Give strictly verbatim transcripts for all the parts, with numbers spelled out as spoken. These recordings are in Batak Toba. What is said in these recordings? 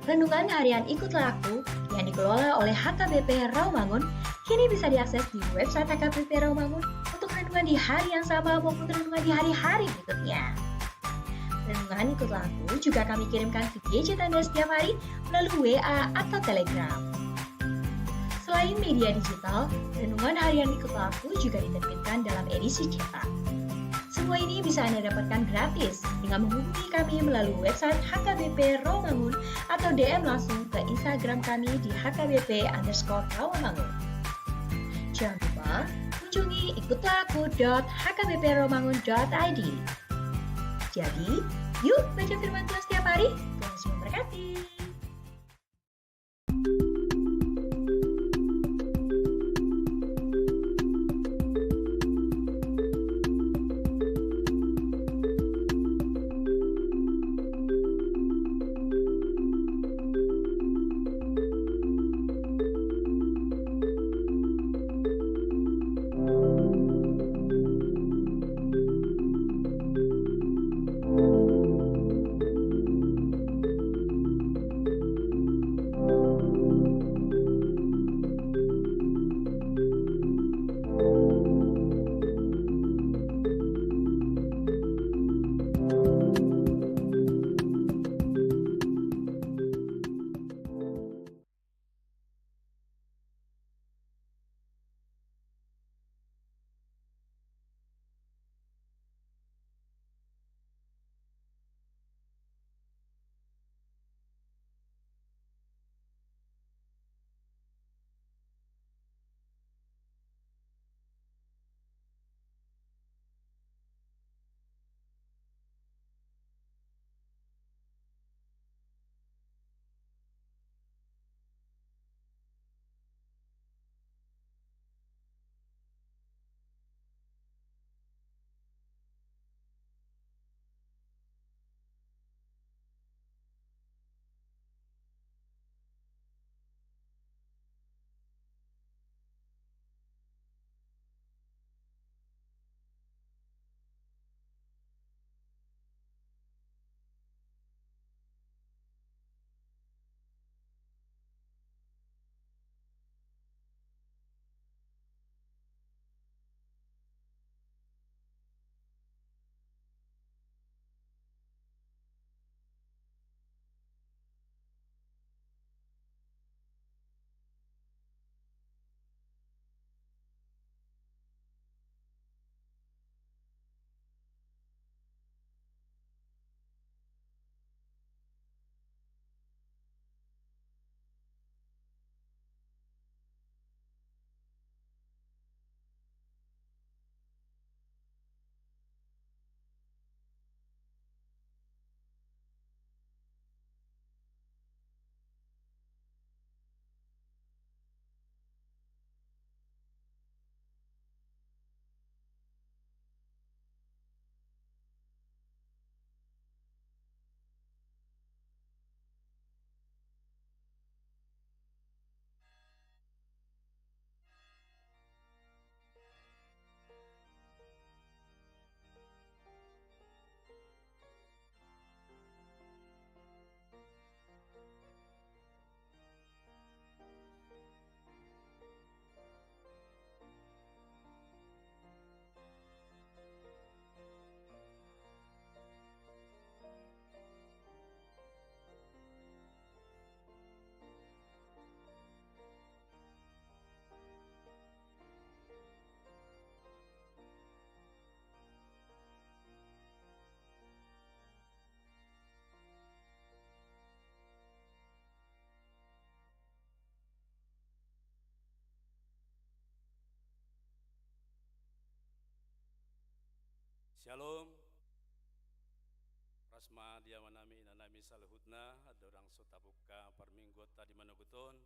Renungan harian Ikutlah Aku yang dikelola oleh H K B P Rawamangun kini bisa diakses di website H K B P Rawamangun untuk renungan di hari yang sama maupun renungan di hari-hari berikutnya. Renungan Ikutlah Aku juga kami kirimkan ke gadget Anda setiap hari melalui W A atau Telegram. Selain media digital, renungan harian Ikutlah Aku juga diterbitkan dalam edisi cetak. Semua ini bisa Anda dapatkan gratis dengan menghubungi kami melalui website H K B P Rawamangun atau D M langsung ke Instagram kami di H K B P underscore Rawamangun. Jangan lupa kunjungi ikutlah aku dot H K B P rawamangun dot I D. Jadi, yuk baca firman Tuhan setiap hari. Tuhan Yesus memberkati. Syalom. Horas ma di amanami inanami saluhutna, andorang so tabuka parmingguonta di manogot on,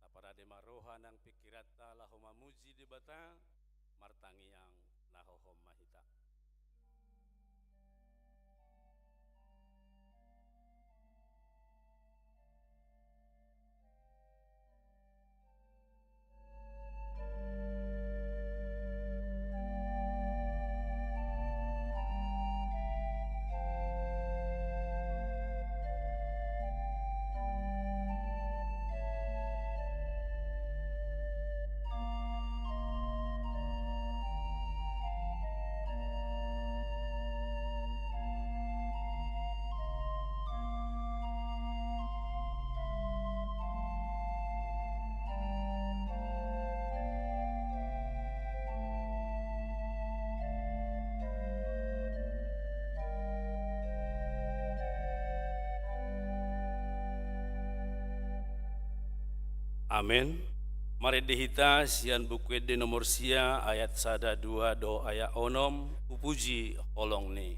taparade ma roha nang pingkiranta laho mamuji Debata, martangiang na hohom ma hita. Amen. Marende hita sian Buku Ende nomor sia, ayat sada, dua dohot ayat onom. Hupuji holong ni.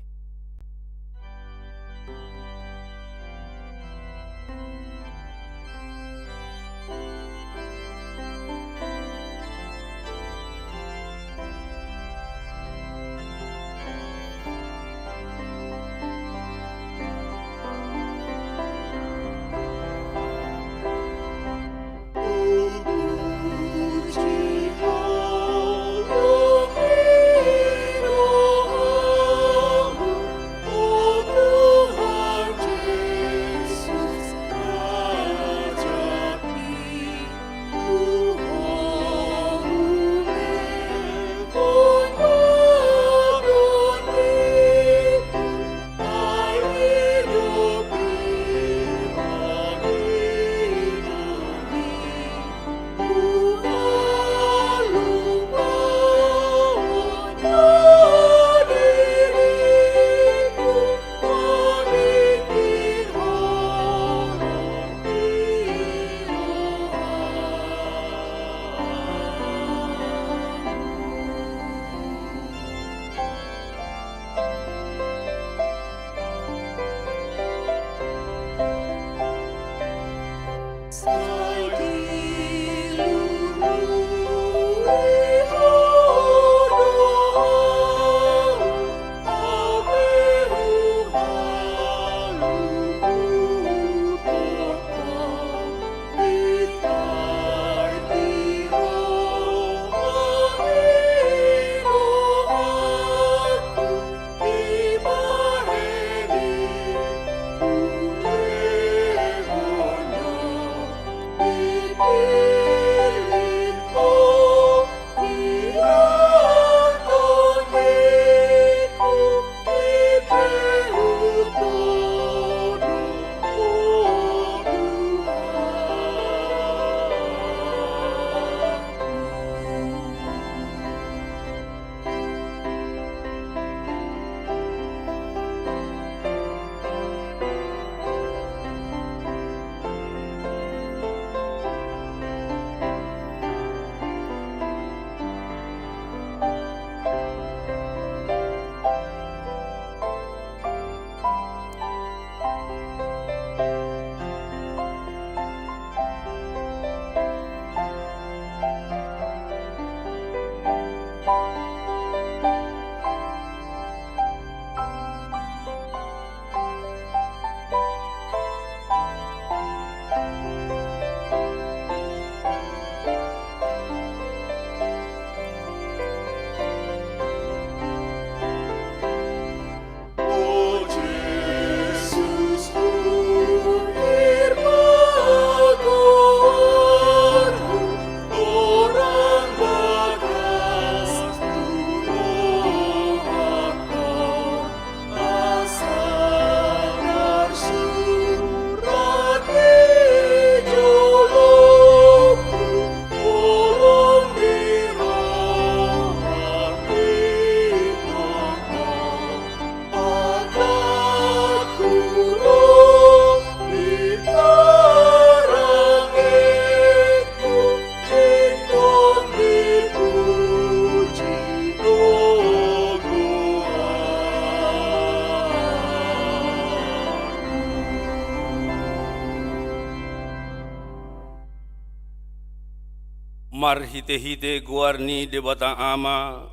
Marhitehite goar ni Debata Ama,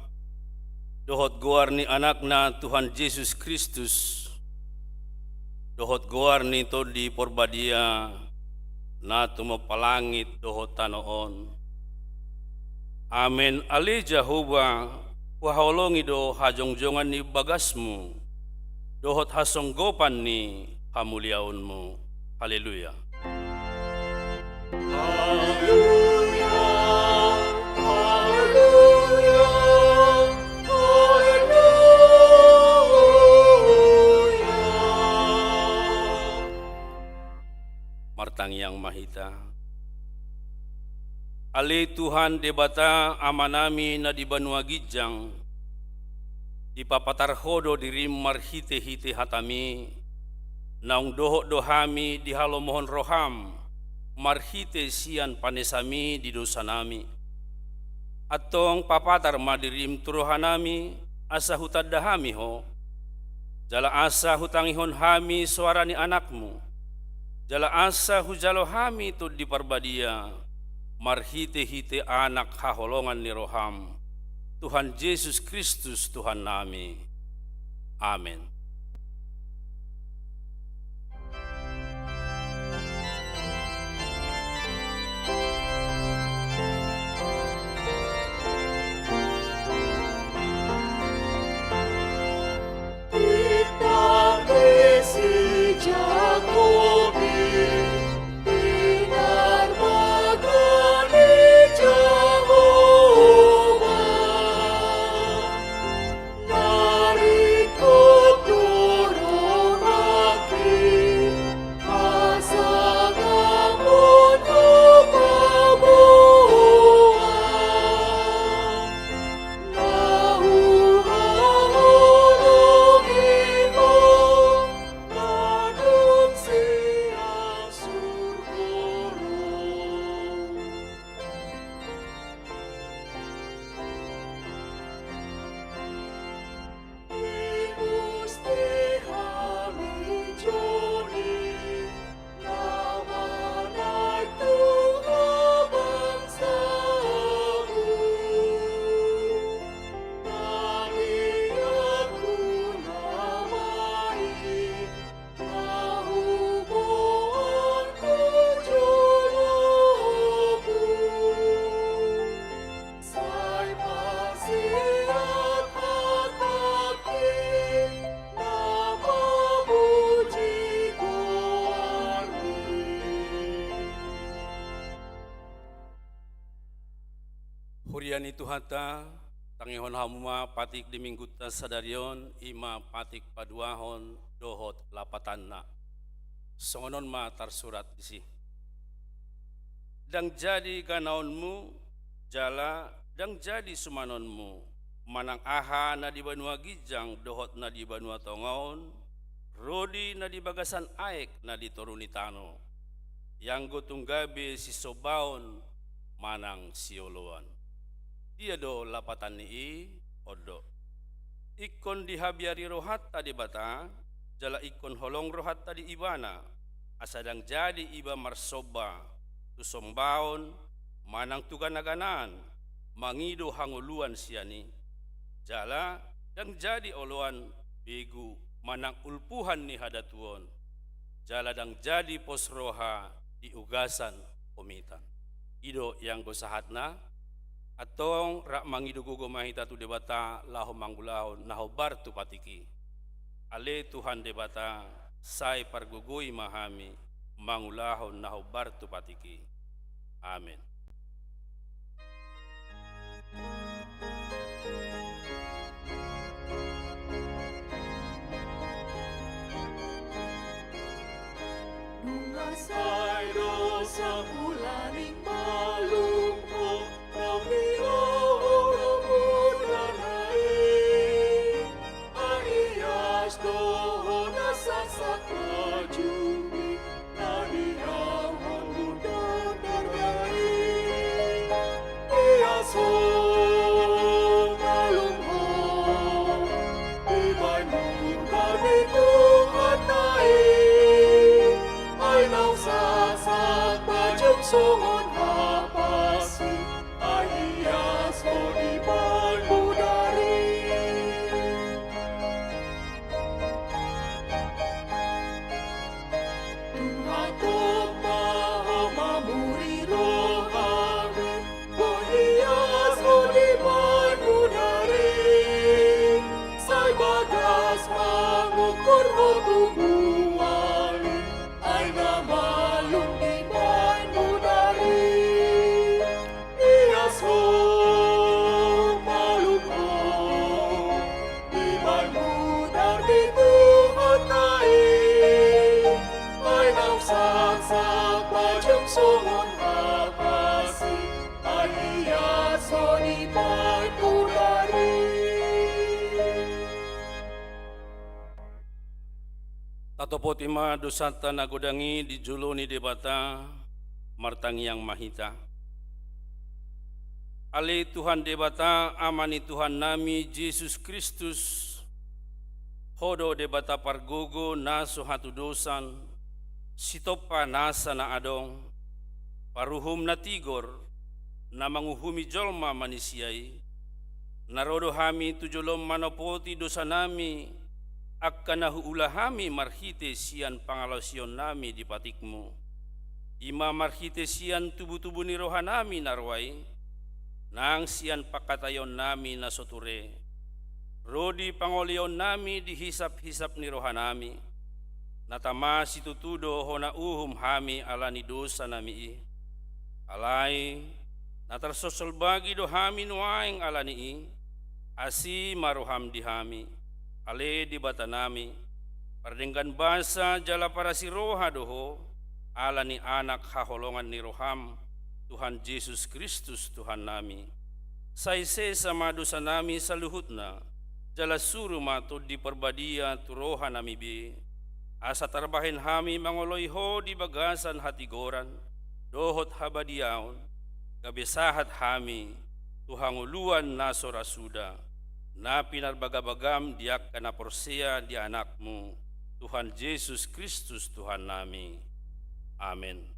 dohot goar ni Anakna Tuhan Jesus Kristus, dohot goar ni Tondi Porbadia, na tumompa langit dohot tano on. Amen. Ale Jahowa, huhaholongi do hajongjongan ni bagasmu, dohot hasonggopan ni hamuliaonmu. Haleluya. Haleluya, haleluya, haleluya. Martangiang ma hita. Ale Tuhan Debata Amanami na di banua ginjang, dipapatar Ho do dirim marhitehite hatami, naung dohot do hami di halomohon roham, marhite sian panesami di dosanami. Antong papatar ma dirim tu rohanami, asa hutanda hami Ho, jala asa hutangihon hami soara ni Anakmu, jala asa hujalo hami Tondi Parbadia, marhite-hite Anak haholongan ni roham, Tuhan Jesus Kristus Tuhannami. Amen. Huria ni Tuhanta, tangihon hamu ma patik di Minggunta sadari on, i ma patik paduahon dohot lapatanna. Songon on ma tarsurat disi. Ndang jadi ganaonmu, jala ndang jadi sumanonmu, manang aha na di banua ginjang dohot na di banua tonga on, rodi na di bagasan aek na di toru ni tano, ianggo tung gabe sisombaon manang sioloan. Dia do lapatan ni i? On do. Ingkon dihabiari rohanta Debata, jala ingkon holong rohanta di Ibana, asa ndang jadi iba marsomba tu sombaon manang tu ganaganaan, mangido hangoluan sian i. Jala ndang jadi oloan begu manang ulpuhan ni hadatuon, jala ndang jadi pos roha di ugasan pomitan. I do ianggo sahatna. Antong rap mangido gogo ma hita tu Debata laho mangulahon na hombar tu patik i. Ale Tuhan Debata, sai pargogoi ma hami mangulahon na hombar tu patik i. Amen. Nunga sai do sampulu ni malum ho, naung nilehon muna na i. Ai ias do ho na sahat pajumpang i, na nilehon muna na i. Ias ho, malum ho, dibahen muna di Tuhanta i. Ai naung sahat pajumpang songon hapas i, ai ias ho dibahen muna i. Tung hatop ma ho mamuri rohami, boi ias ho dibahen muna i. Sai bagas mangukur ho tu mual i, ai na malum dibahen muna i. Ias ho, malum ho, dibahen muna di Tuhanta i. Ai naung sahat pajumpang songon hapas i, ai ias ho dibahen muna i. Tatopoti ma dosanta na godang i di jolo ni Debata, Martangiang ma hita. Ale Tuhan Debata, Ama ni Tuhannami Jesus Kristus, Ho do Debata pargogo na so hatudosan, sitompa nasa na adong, paruhum na tigor, na manguhumi jolma manisia i. Na ro do hami tu jolom manopoti dosanami, angka na huula hami marhite sian pangalaosionnami di patikmu. I ma marhite sian tubutubu ni rohanami na roa i, nang sian pangkataionnami na so ture. Ro di pangoleonnami di hisaphisap ni rohanami, na tama situtu do hona uhum hami ala ni dosanami i. Alai, na tarsolsolbagi do hami nuaeng ala ni i, asi ma roham di hami, ale Debatanami, pardenggan basa jala parasi roha do Ho, ala ni Anak haholongan ni roham, Tuhan Jesus Kristus Tuhannami. Sai sesa ma dosanami saluhutna, jala suru ma Tondi Parbadia tu rohanami be, asa tarbahen hami mangoloi Ho di bagasan hatigoran dohot habadiaon, gabe sahat hami tu hangoluan na so ra suda, na pinarbagabagam di angka na porsea di Anakmu, Tuhan Jesus Kristus Tuhannami. Amen.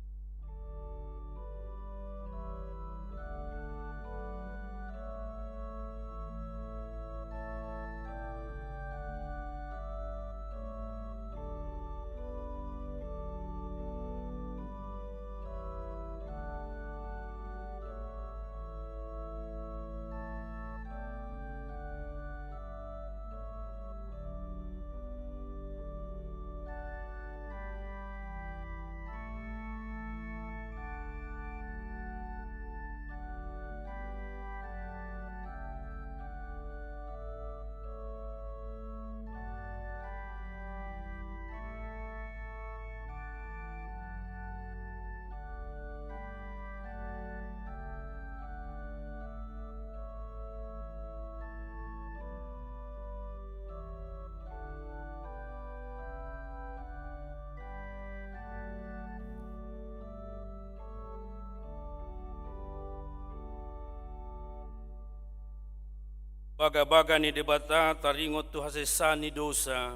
Bagabaga ni Debata taringot tu hasesaan ni dosa,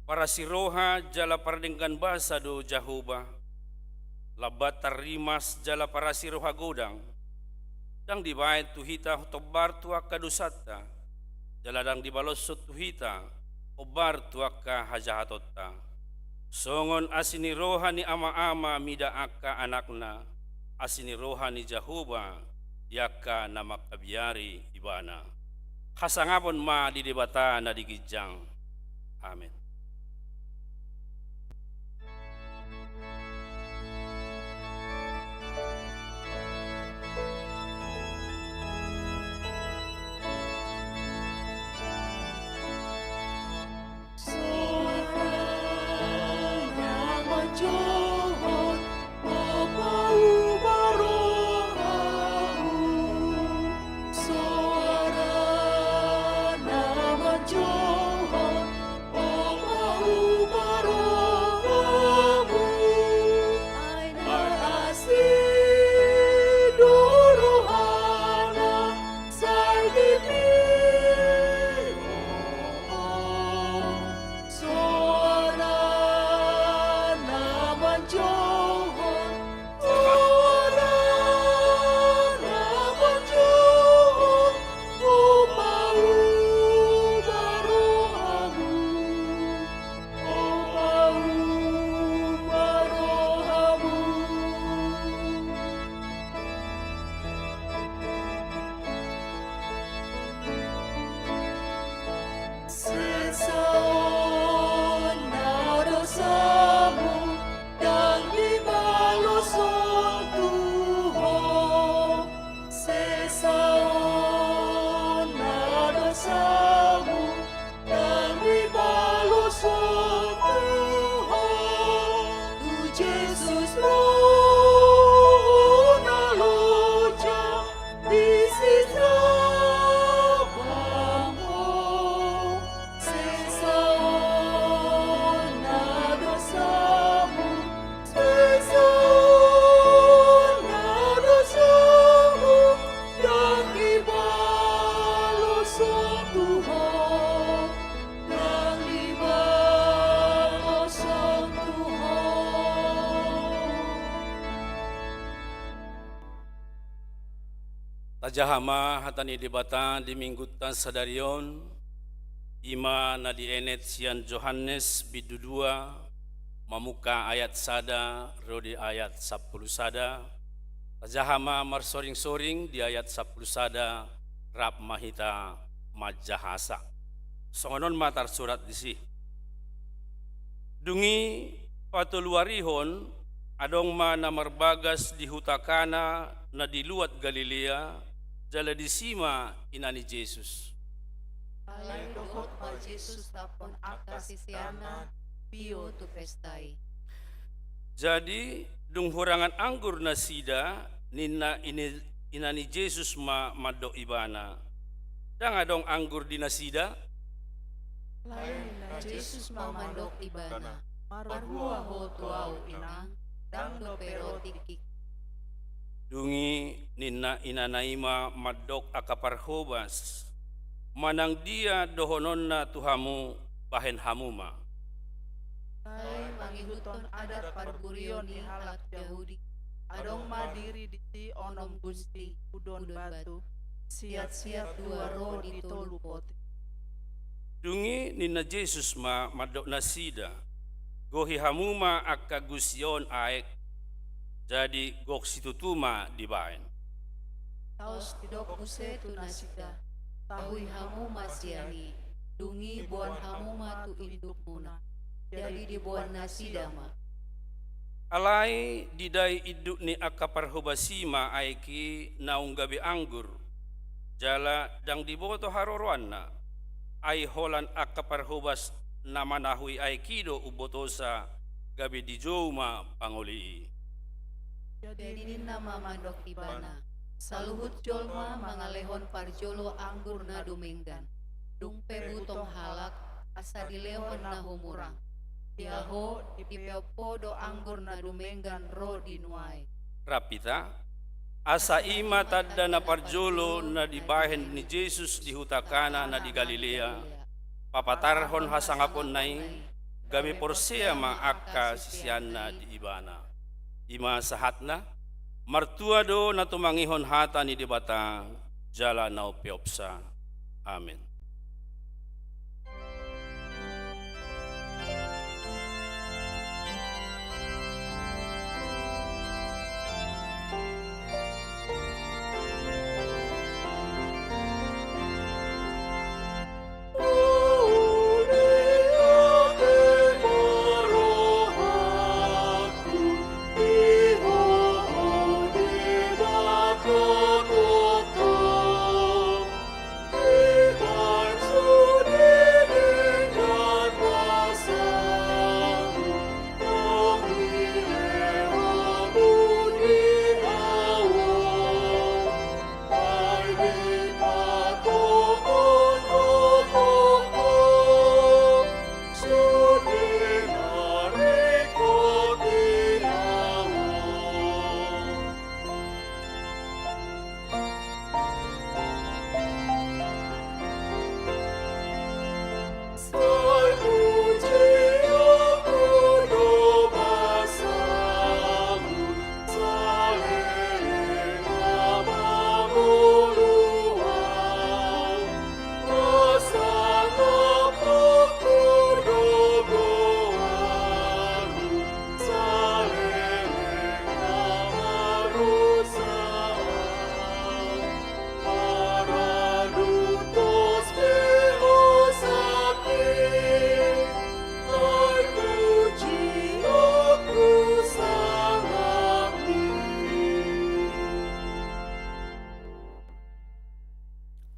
parasi roha jala pardenggan basa do Jahowa, lambat tarrimas jala parasi roha godang. Ndang dibaen tu hita hombar tu angka dosanta, jala ndang dibaloshon tu hita hombar tu angka hajahatonta. Songon asi ni roha ni amaama mida angka anakna, asi ni roha ni Jahowa di angka na mangkabiari ibana. Hasangapon ma di Debata na di ginjang. Amen. Tajaha ma hata ni Debata di Minggunta sadari on, i ma na dienet sian Johannes bindu dua, mamungka ayat sada ro di ayat sampulu sada. Tajaha ma marsoring-soring di ayat sampulu sada, rap ma hita manjahasa. Songon on ma tarsurat disi. Dung i, patoluarihon, adong ma na marbagas di huta Kana na di luat Galilea, jala disi ma ina ni Jesus. Alai dohot ma Jesus lampon angka siseanna tio tu pesta i. Jadi, dung hurangan anggur nasida, ninna ini, ina ni Jesus ma mandok ibana: Ndang adong anggur di nasida? Alai ninna Jesus ma mandok ibana: Marhua ho tu ahu, inang? Ndang dope ro tingkik. Dung i ninna inana i ma mandok angka parhobas: Manang dia dohononna tu hamu, bahen hamu ma. Alai mangihuthon adat pargurion ni halak Jahudi, adong ma diri disi onom gunti udon batu, siat-siat dua ro di tolu poti. Dung i ninna Jesus ma mandok nasida: Gohi hamu ma angka gusi on aek. Jadi gok situtu ma dibahen. Laos didok muse tu nasida: Tahui hamu ma sian i, dung i boan hamu ma tu indukmuna. Jadi diboan nasida ma. Alai didai induk ni angka parhobas i ma aek i naung gabe anggur, jala ndang diboto haroroanna, ai holan angka parhobas na manahui aek i do umbotosa, gabe dijou ma pangoli i. Jadi ninna ma mandok ibana: Saluhut jolma mangalehon parjolo anggur na dumenggan, dung pe butong halak, asa dilehon na humurang. Dia ho, dipeop ho do anggur na dumenggan ro di nuaeng. Rap hita. Asa i ma tanda na parjolo na dibahen ni Jesus di huta Kana na di Galilea, papatarhon hasangaponna i, gabe porsea ma angka siseanna di ibana. I ma sahatna. Martua do na tumangihon hata ni Debata jala na umpeopsa. Amen.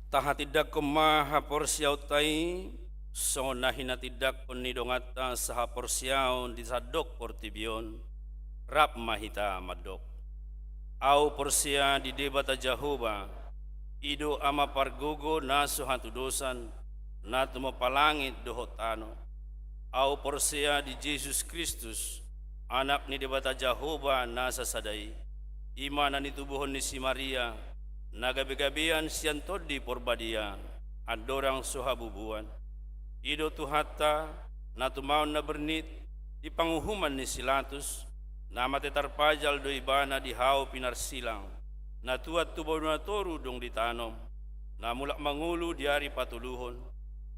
Tahatindangkon ma haporseaonta i, songon na hinatindangkon ni donganta sahaporseaon di sandok portibi on. Rap ma hita mandok. Ahu porsea di Debata Jahowa, i do Ama pargogo na so hatudosan, na tumompa langit dohot tano. Ahu porsea di Jesus Kristus, Anak ni Debata Jahowa na sasada i, i ma na nitubuhon ni si Maria, na gabegabean sian Tondi Porbadia, andorang so habubuan. I do Tuhanta, na tumaon na bernit di panguhuman ni si Latus, na mate tarpajal do ibana di hau pinarsilang, na tuat tu banua toru dung ditanom, na mulak mangolu di ari patoluhon,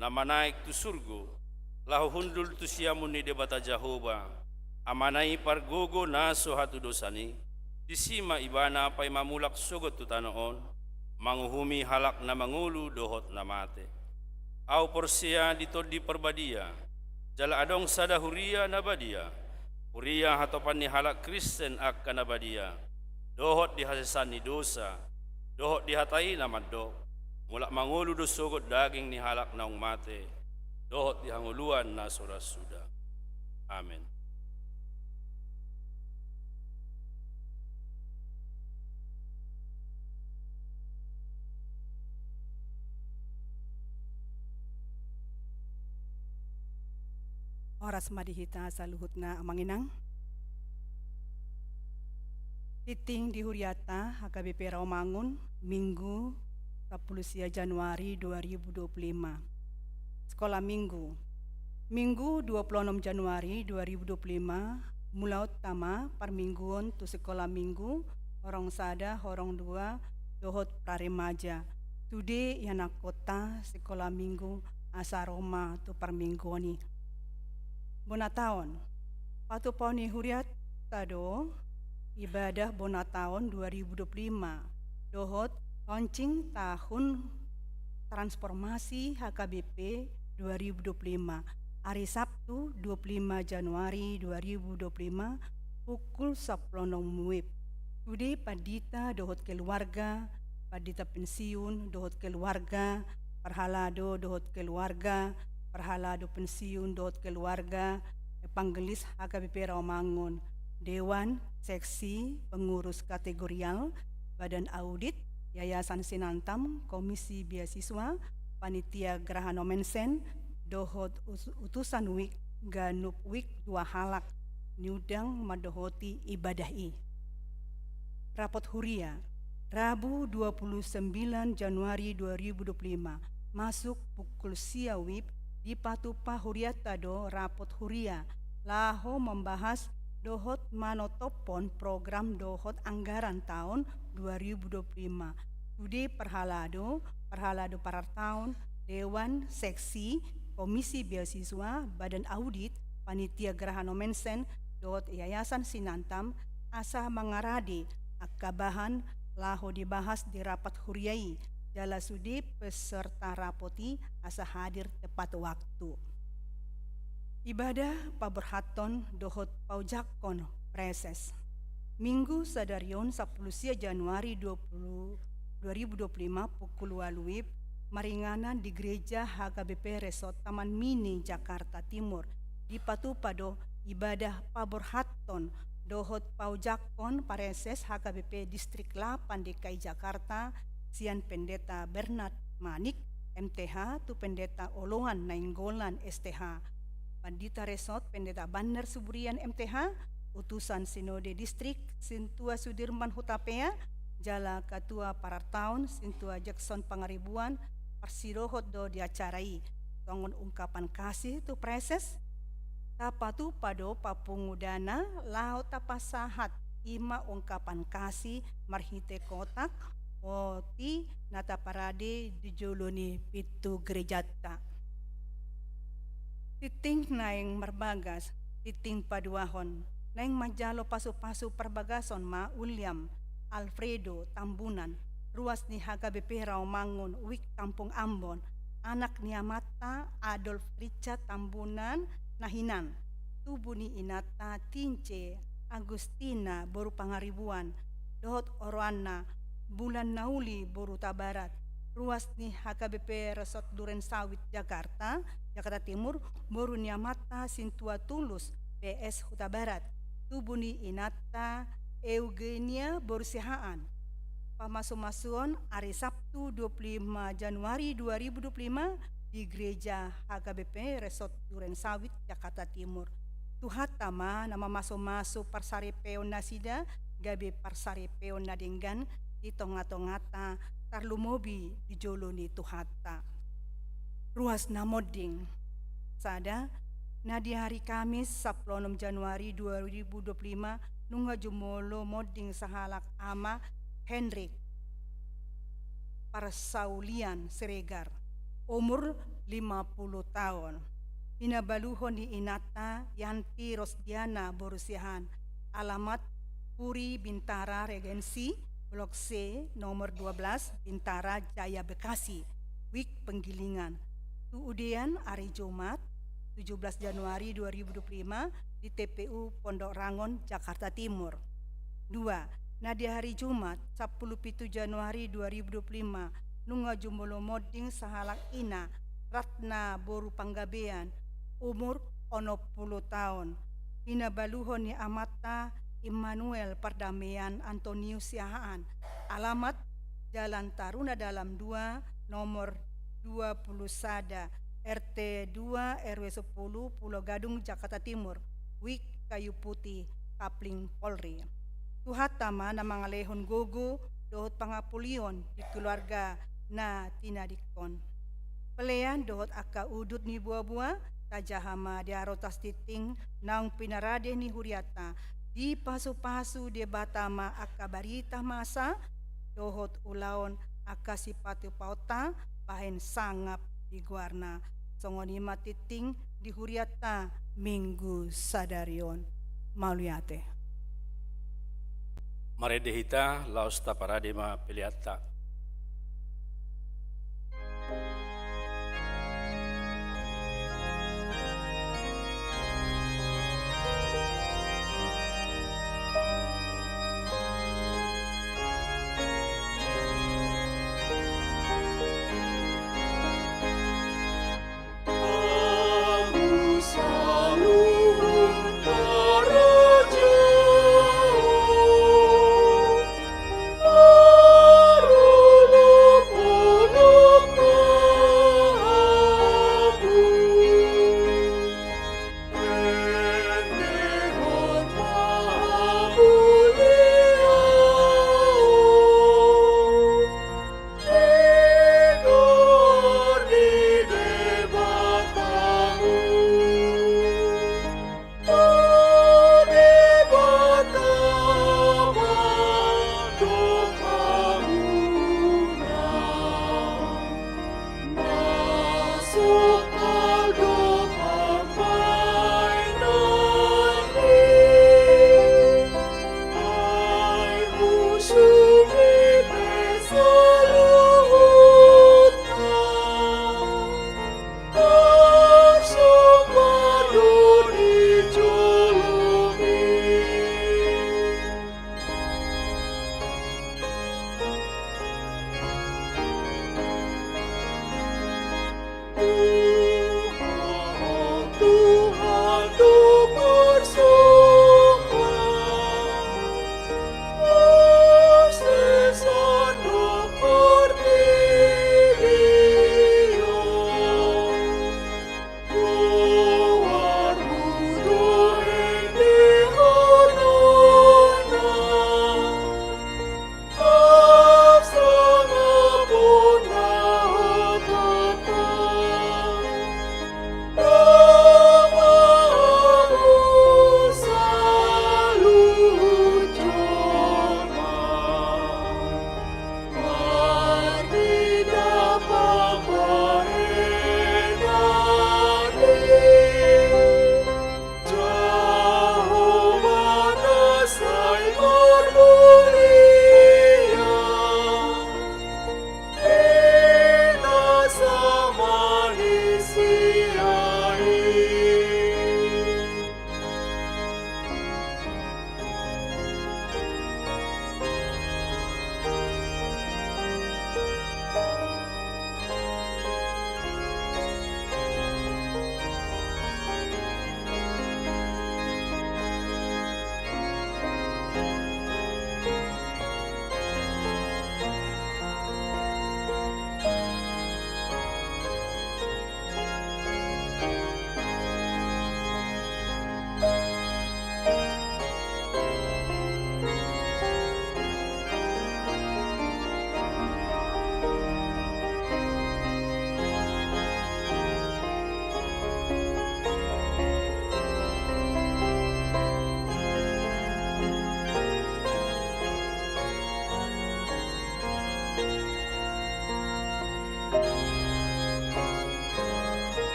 na manaek tu surgo, laho hundul tu siamun ni Debata Jahowa, Amana i pargogo na so hatudosan i, disi ma Ibana paima mulak sogot tu tano on, manguhumi halak na mangolu dohot na mate. Ahu porsea di Tondi Parbadia, jala adong sada huria na badia, huria hatopan ni halak Kristen angka na badia, dohot di hasesaan ni dosa, dohot di hata i na mandok, mulak mangolu do sogot daging ni halak naung mate, dohot di hangoluan na so ra suda. Amen. Horas ma di hita saluhutna, Amang Inang. Tingting di hurianta H K B P Rawamangun, Minggu, sampulu sia Januari dua ribu dua puluh lima. Sekolah Minggu. Minggu, dua puluh enam Januari dua ribu dua puluh lima, mulaonta ma parmingguon tu sekolah Minggu, horong sada, horong dua, dohot praremaja. Sude ianakhonta sekolah Minggu asa ro ma tu parmingguon i. Bona taon. Patupaon ni hurianta do ibadah bona taon dua ribu dua puluh lima, dohot launching tahun transformasi H K B P dua ribu dua puluh lima, ari Sabtu dua puluh lima Januari dua ribu dua puluh lima, pukul sampulu onom WIB. Sude pandita dohot keluarga, pandita pensiun dohot keluarga, parhalado dohot keluarga, parhalado pensiun dohot keluarga, evangelis H K B P Rawamangun, dewan, seksi, pengurus kategorial, badan audit, yayasan Sinantam, komisi beasiswa, panitia Geraha Nomensen, dohot us-, utusan WIK, ganup WIK dua halak, niundang mandohoti ibadah i. Rapot huria, Rabu dua puluh sembilan Januari dua ribu dua puluh lima, masuk pukul sia WIB, dipatupa hurianta do rapot huria, laho mambahas dohot manotophon program dohot anggaran taon dua ribu dua puluh lima. Sude parhalado, parhalado parartaon, dewan, seksi, komisi beasiswa, badan audit, panitia Geraha Nomensen, dohot yayasan Sinantam, asa mangarade angka bahan laho dibahas di rapat huria i, jala sude peserta rapot i asa hadir tepat waktu. Ibadah paborhathon dohot paojakhon praeses. Minggu sadari on sampulu sia Januari dua puluh, dua ribu dua puluh lima pukul ualu WIB, maringanan di gereja H K B P Resort Taman Mini, Jakarta Timur. Dipatupa do ibadah paborhathon dohot paojakhon praeses H K B P Distrik lapan D K I Jakarta, sian Pendeta Bernard Manik, M T H, tu Pendeta Oloan Nainggolan, S T H. Pandita Resort, Pendeta Banner Suburian, M T H, utusan Sinode Distrik, Sintua Sudirman Hutapea, jala Katua Parartaon, Sintua Jackson Pangaribuan, parsidohot do di acara i. Songon ungkapan kasih tu praeses, tapatupa do papungu dana laho tapasahat, i ma ungkapan kasih marhite kotak, poti na taparade di jolo ni pintu gerejanta. Tingting naeng marbagas, tingting paduahon, naeng manjalo pasupasu parbagason ma Uliam Alfredo Tambunan, ruas ni H K B P Rawamangun, WIK Kampung Ambon, anak ni amanta Adolf Richard Tambunan na hinan, tubu ni inanta Tince Agustina boru Pangaribuan, dohot oroanna Bulan Nauli boru Hutabarat, ruas ni H K B P Resort Duren Sawit Jakarta, Jakarta Timur, boru ni amanta Sintua Tulus P S Hutabarat, tubu ni inanta Eugenia boru Siahaan. Pamasumasuon ari Sabtu dua puluh lima Januari dua ribu dua puluh lima di Gereja H K B P Resort Duren Sawit, Jakarta Timur. Tuhanta ma na mamasumasu parsaripeon nasida, gabe parsaripeon na denggan di tongatonganta, tarlumobi di jolo ni Tuhanta. Ruas na monding. Sada, na di ari Kamis sampulu onom Januari dua ribu dua puluh lima, nunga jumolo monding sahalak ama Henrik Parsaulian Siregar, umur lima puluh taon. Pinabaluhon ni inanta Yanti Rosdiana boru Siahaan, alamat Puri Bintara Regensi, Blok C, nomor dua belas, Bintara Jaya Bekasi, Wijk Penggilingan. Tu udean ari Jumat, tujuh belas Januari dua ribu dua puluh lima, di T P U Pondok Rangon, Jakarta Timur. Dua, na di ari Jumat, sampulu pitu Januari dua ribu dua puluh lima, nunga jumolo monding sahalak ina, Ratna boru Panggabean, umur onom puluh taon. Pinabaluhon ni amanta Immanuel Pardamaian Antonius Siahaan, alamat Jalan Taruna Dalam dua, nomor dua puluh sada, R T dua, R W sepuluh, Pulo Gadung, Jakarta Timur, Wijk Kayu Putih, Kapling Polri. Tuhanta ma na mangalehon gogo dohot pangapulion di keluarga na tinadingkon. Pelean dohot angka udut ni boaboa, tajaha ma di arotas tingting naung pinarade ni hurianta. Dipasupasu Debata ma angka barita masa dohot ulaon angka sipatupaonta bahen sangap di goarna. Songon i ma tingting di hurianta Minggu sadari on. Mauliate. Marende hita laos taparade ma peleanta.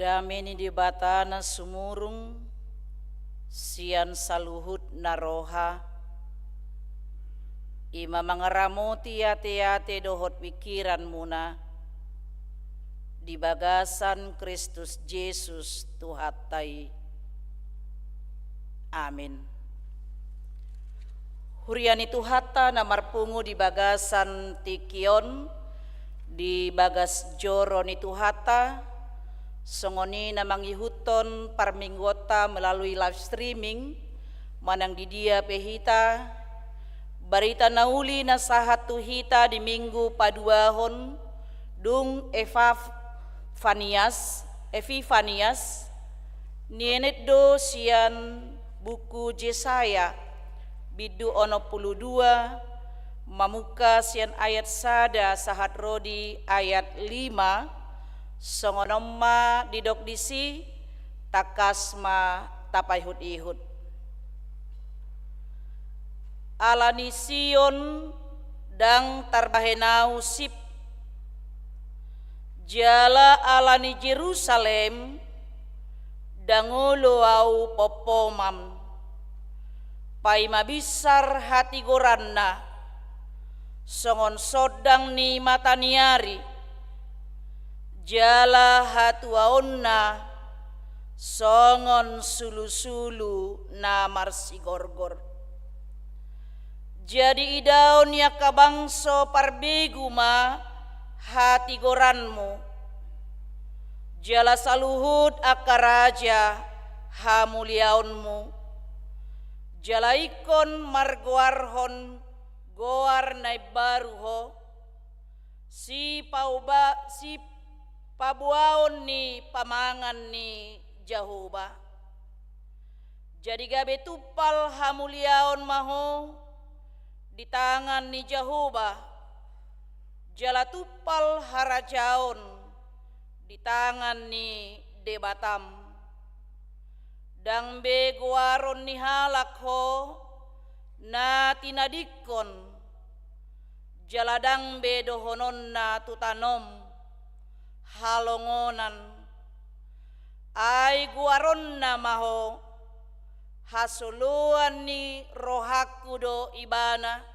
Dame ni Debata na sumurung sian saluhutna roha, i ma mangaramoti ateate dohot pingkiranmuna di bagasan Kristus Jesus Tuhanta i. Amin. Huria ni Tuhanta na marpungu di bagasan tingki on, di bagas joro ni Tuhanta, songon i na mangihuthon parmingguonta melalui live streaming, manang di dia pe hita, barita na uli na sahat tu hita di Minggu paduahon, dung Epifanias, Epifanias, nienet do sian buku Jesaya, bindu onom pulu dua, mamungka sian ayat sada sahat ro di ayat lima, songon on ma didok disi, tangkas ma tapaihut-ihut. Ala ni Sion ndang tarbahen ahu sip, jala ala ni Jerusalem ndang olo ahu pompomon. Paima binsar hatigoranna songon sondang ni mata ni ari, jala hatuaonna songon sulusulu na marsigorgor. Jadi idaon ni angka bangso parbegu ma hatigoranmu, jala saluhut angka raja hamuliaonmu. Jala ingkon margoarhon goar na imbaru ho, sipauba-, sipaboaon ni pamangan ni Jahowa. Jadi gabe tumpal hamuliaon ma ho di tangan ni Jahowa, jala tumpal harajaon di tangan ni Debatam. Ndang be goaron ni halak ho na tinadingkon, jala ndang be dohononna tu tanom halongonan. Ai goaronna ma ho, hasoloan ni rohangku do ibana,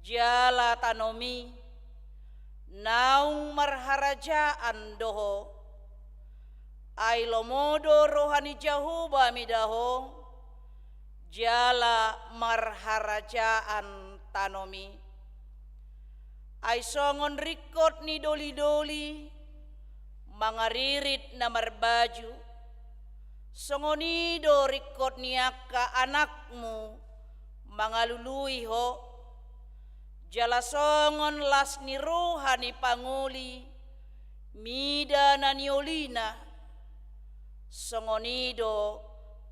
jala tanom i, naung marharajaan do ho. Ai lomo do roha ni Jahowa mida ho, jala marharajaan tanom i. Ai songon ringkot ni dolidoli mangaririt na marbaju, songon i do ringkot ni angka anakmu mangalului ho. Jala songon las ni roha ni pangoli mida na niolina, songon i do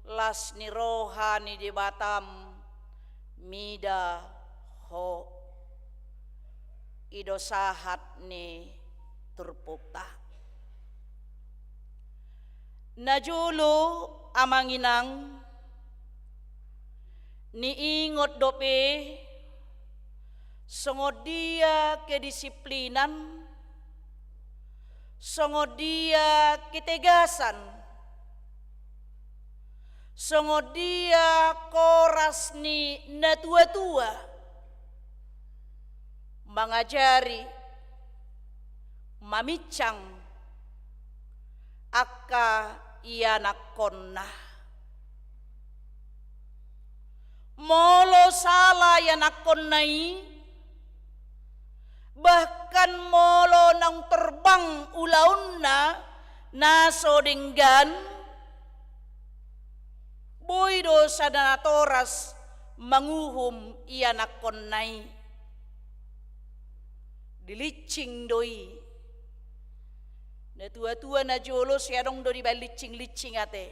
las ni roha ni Debatam mida ho. I do sahat ni turpukta. Najolo, amang inang, niingot dope songon dia kedisiplinan, songon dia ketegasan, songon dia koras ni natuatua mangajari, maminsang angka ianakkonna. Molo sala ianakkonna i, bahkan molo naung torbang ulaonna na so denggan, boi do sada natoras manguhum ianakkonna i. Dilinsing do i. Natuatua najolo sai adong do dibaen linsing-linsing ate.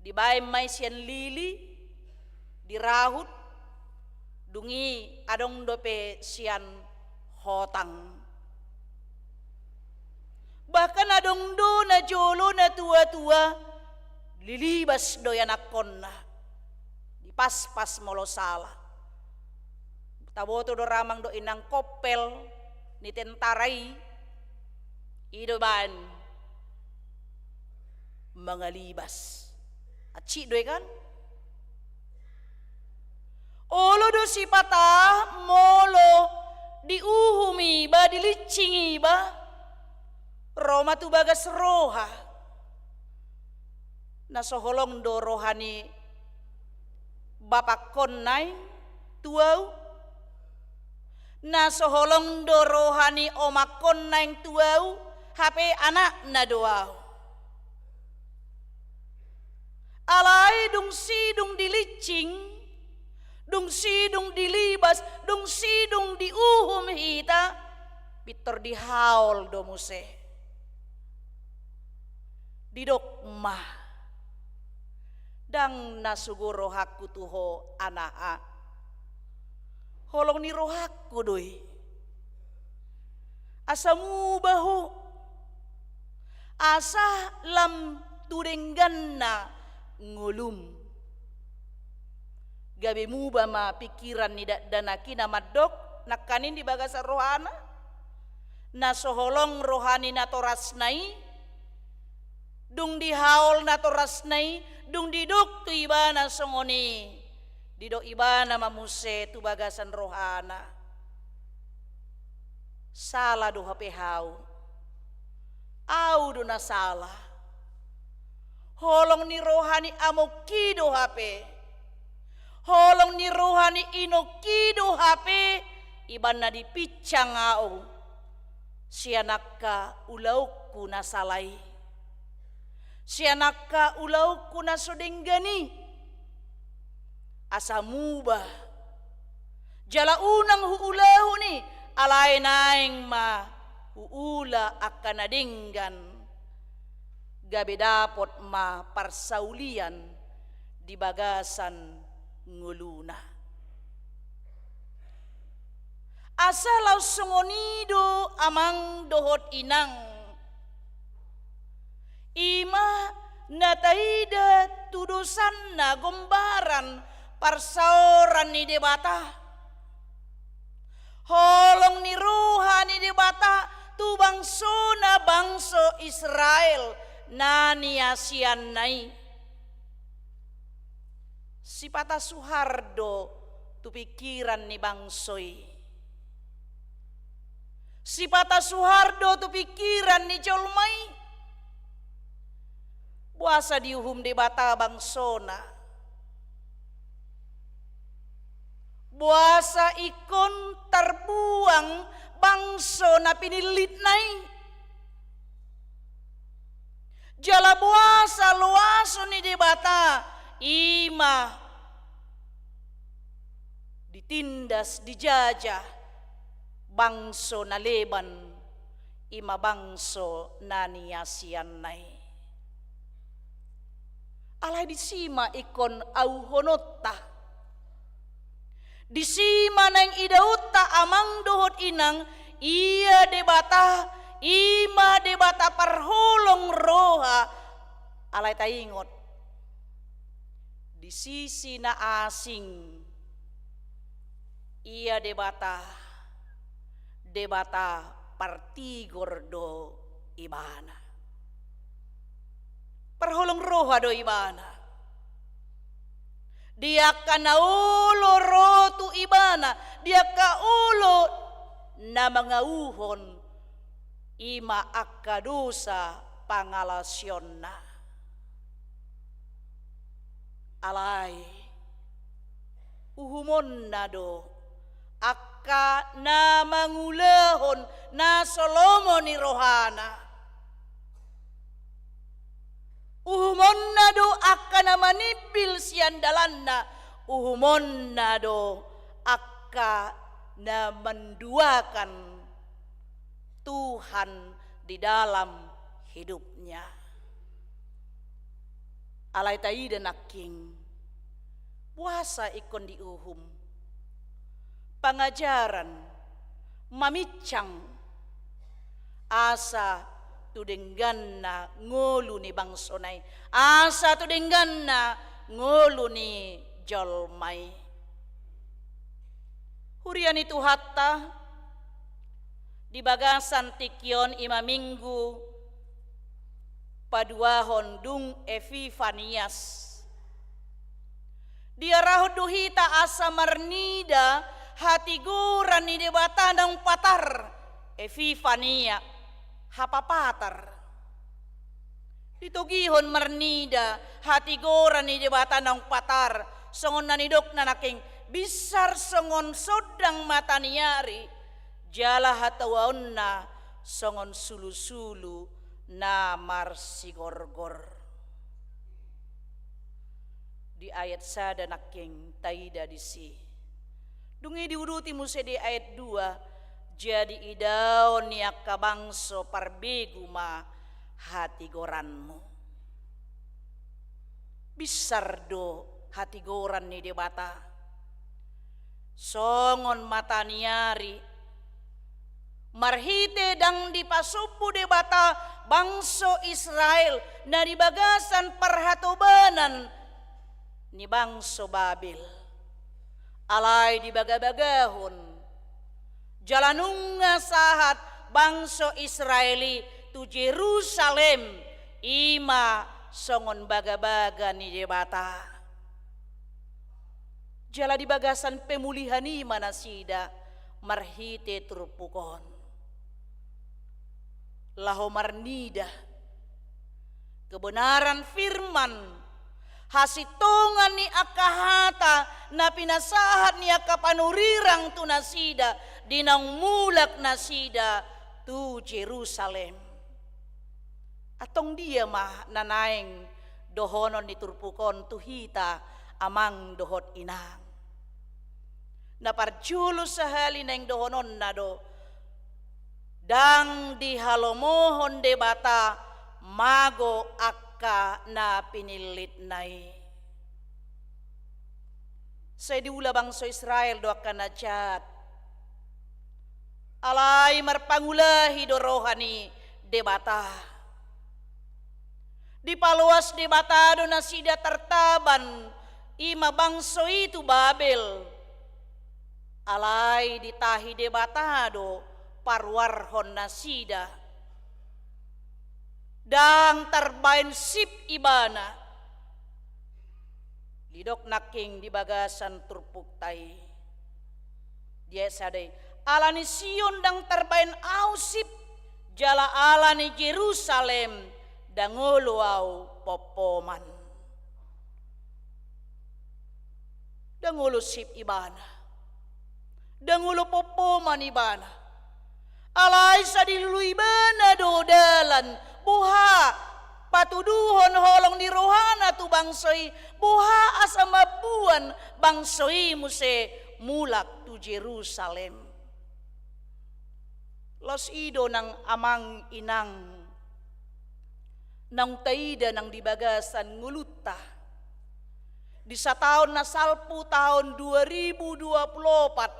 Dibaen ma i sian lili, dirahut, dung i adong dope sian hotang. Bahkan adong do najolo natuatua, lilibas do ianakkonna. Dipaspas molo sala. Taboto do ra amang dohot inang koppel ni tentara i, i do baen. mangalibas. Hansit do i kan? Olo do sipata molo diuhum iba, dilincing iba, ro ma tu bagas roha. Na so holong do roha ni bapangkon naeng tu ahu. Na so holong do roha ni omangkon naeng tu ahu, hape anakna do ahu. Alai dung sidung dilincing, dung sidung dilibas, dung sidung diuhum hita, pintor dihaol do muse. Didok ma, ndang na sogo rohangku tu ho anaha. Holong ni rohangku do i. Asa muba ho. Asa lam tu dengganna ngolum. Gabe muba ma pingkiran ni dakdanak i na mandok nangkaning di bagasan rohana. Na so holong roha ni natorasna i, dung dihaol natorasna i, dung didok tu ibana songon i, didok ibana ma muse tu bagasan rohana. Sala do hape ahu. Ahu do na sala. Holong ni roha ni amongki do hape. Holong ni roha ni inongki do hape, ibaen na dipinsang ahu. Sian angka ulaonku na sala i. Sian angka ulaonku na so denggan i. Asa muba. Jala unang huulahon i, alai naeng ma huula angka na denggan. Gabe dapot ma parsaulian di bagasan ngoluna. Asa laos songon i do amang dohot inang. I ma na taida tu dosanna gombaran parsaoran ni Debata. Holong ni roha ni Debata tu bangsona bangso Israel na niasianna i. Sipata suhar do tu pingkiran ni bangso i. Sipata suhar do tu pingkiran ni jolma i. Boasa diuhum Debata bangsona? Boasa ingkon tarbuang bangso na pinillitna i? Jala boasa loason ni Debata i ma ditindas, dijajah bangso na leban, i ma bangso na niasianna i. Alai disi ma ingkon auhononta. Disi ma naeng idaonta amang dohot inang, ia Debata, i ma Debata parholong roha, alai taingot. Di sisi na asing, ia Debata, Debata partigor do ibana. Parholong roha do ibana. Di angka na olo ro tu ibana, di angka olo na mangauhon, i ma angka dosa pangalaosionna. Alai uhumonna do angka na mangulahon na so lomo ni rohana. Uhumonna do angka na manimbil sian dalanna, uhumonna do angka na menduakan Tuhan di dalam hidupnya. Alai taida nangkin, boasa ingkon diuhum? Pangajaran, maminsang, asa tu dengganna ngolu ni bangsona i, asa tu dengganna ngolu ni jolma i. Huria ni Tuhanta, di bagasan tingki on, i ma Minggu Paduahon, dung Epifanias. Diarahon do hita asa marnida hatigoran ni Debata naung patar, Epifania, hapapatar. Ditogihon marnida hatigoran ni Debata naung patar, songon na nidokna nangkin, binsar songon sondang mata ni ari, jala hatuaonna songon sulusulu na marsigorgor. Di ayat sada nangkin taida disi. Dung i diuduti muse di ayat dua, jadi idaon ni angka bangso parbegu ma hatigoranmu. Binsar do hatigoran ni Debata songon mata ni ari, marhite ndang dipasombu Debata bangso Israel na di bagasan parhatobanan ni bangso Babel. Alai dibagabagahon. Jala nunga sahat bangso Israel i tu Jerusalem, i ma songon bagabaga ni Debata. Jala di bagasan pemulihan i ma nasida marhite turpuk on. Laho marnida kebenaran firman, hasintongan ni angka hata na pinasahat ni angka panurirang tu nasida di naung mulak nasida tu Jerusalem. Antong dia ma na naeng dohonon ni turpuk on tu hita, amang dohot inang? Na parjolo sahali naeng dohononna do, ndang dihalomohon Debata mago angka na pinillitna i. Sai diula bangso Israel do angka na jat. Alai marpangulahi do roha ni Debata. Dipaloas Debata do nasida tartaban, i ma bangso i, tu Babel. Alai ditahi Debata do paruarhon nasida. Ndang tarbaen sip ibana. Didok nangkin di bagasan turpukta i. Di ayat sada i, ala ni Sion ndang tarbaen ahu sip, jala ala ni Jerusalem ndang olo ahu pompoman. Ndang olo sip ibana. Ndang olo pompoman ibana. Alai sai dilului ibana do dalan, boha patuduhon holong ni rohana tu bangso i, boha asa mamboan bangso i muse mulak tu Jerusalem. Laos i do nang amang inang naung taida nang di bagasan ngolunta. Di sataon na salpu, taon dua ribu dua puluh opat,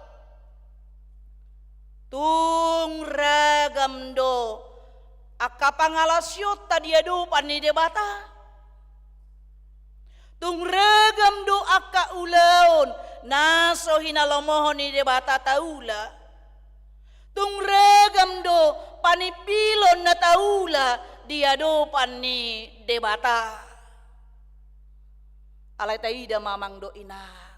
tung ragam do angka pangalaosionta di adopan ni Debata. Tung ragam do angka ulaon na so hinalomohon ni Debata taula. Tung ragam do panimbilon na taula di adopan ni Debata. Alai taida ma, amang dohot inang,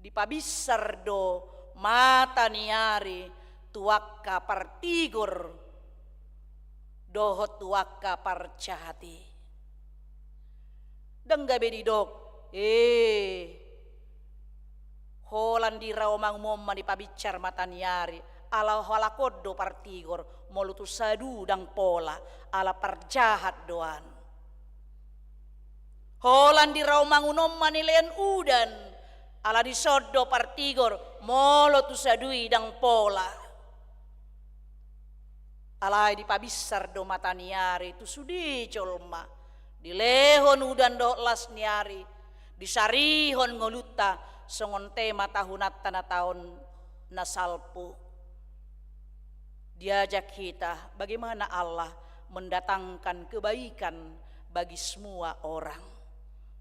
dipabinsar do mata ni ari tu angka partigor dohot tu angka parjahat i. Ndang gabe didok, eh, holan di raomanmu on ma dipabinsar mata ni ari, ala halak on do partigor, molo tu sadu ndang pola, ala parjahat do an. Holan di raomangun on ma nilehon udan, ala dison do partigor, molo tu sadu i ndang pola. Alai dipabinsar do mata ni ari tu sude jolma, dilehon udan dohot las ni ari, disarihon ngolunta songon tema tahunanta na taon na salpu. Diajak hita bagaimana Allah mendatangkan kebaikan bagi semua orang.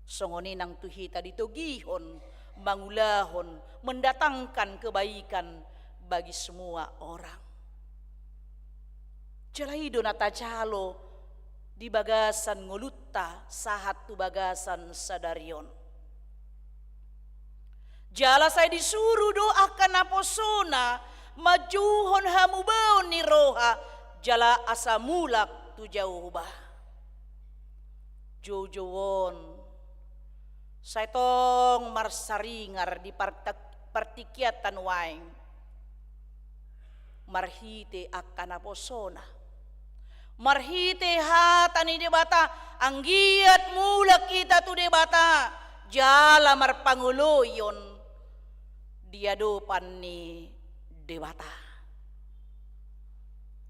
Songon i nang tu hita ditogihon mangulahon, mendatangkan kebaikan bagi semua orang. Jala i do na tajalo di bagasan ngolunta sahat tu bagasan sadari on. Jala sai disuru do angka naposona manjouhon hamubaon ni roha jala asa mulak tu Jahowa. Joujou on sai tong marsaringar di partak-, partingkianta nuaeng marhite angka naposona. Marhite hata ni Debata, anggiat mulak hita tu Debata, jala marpangoloion di adopan ni Debata.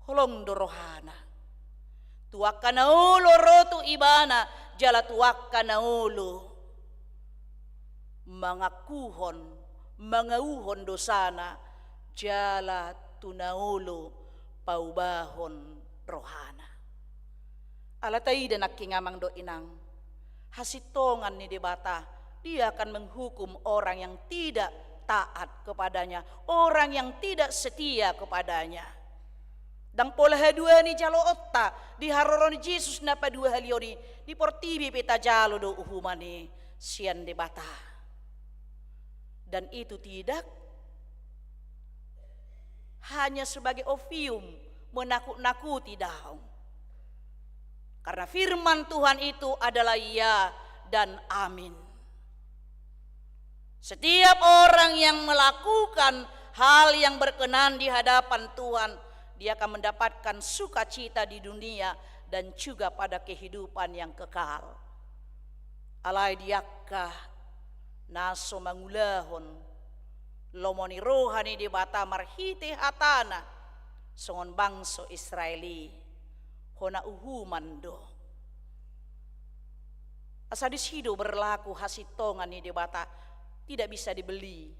Holong do rohana tu angka na olo ro tu ibana, jala tu angka na olo mangakuhon, mangauhon dosana, jala tu na olo paubahon rohana. Ala taida nangkin amang dohot inang, hasintongan ni Debata, Dia akan menghukum orang yang tidak taat kepada-Nya, orang yang tidak setia kepada-Nya. Ndang pola haduan i jaloonta di haroro ni Jesus na paduahalihon i, di portibi pe tajalo do uhuman i sian Debata. Dan itu tidak hanya sebagai opium, menakut-nakuti, daong. Karena firman Tuhan itu adalah ya dan amin. Setiap orang yang melakukan hal yang berkenan di hadapan Tuhan, dia akan mendapatkan sukacita di dunia dan juga pada kehidupan yang kekal. Alai di angka na so mangulahon lomo ni roha ni Debata marhite hatana, songon bangso Israel i, hona uhuman do. Asa disi do berlaku hasintongan ni Debata, tidak bisa dibeli.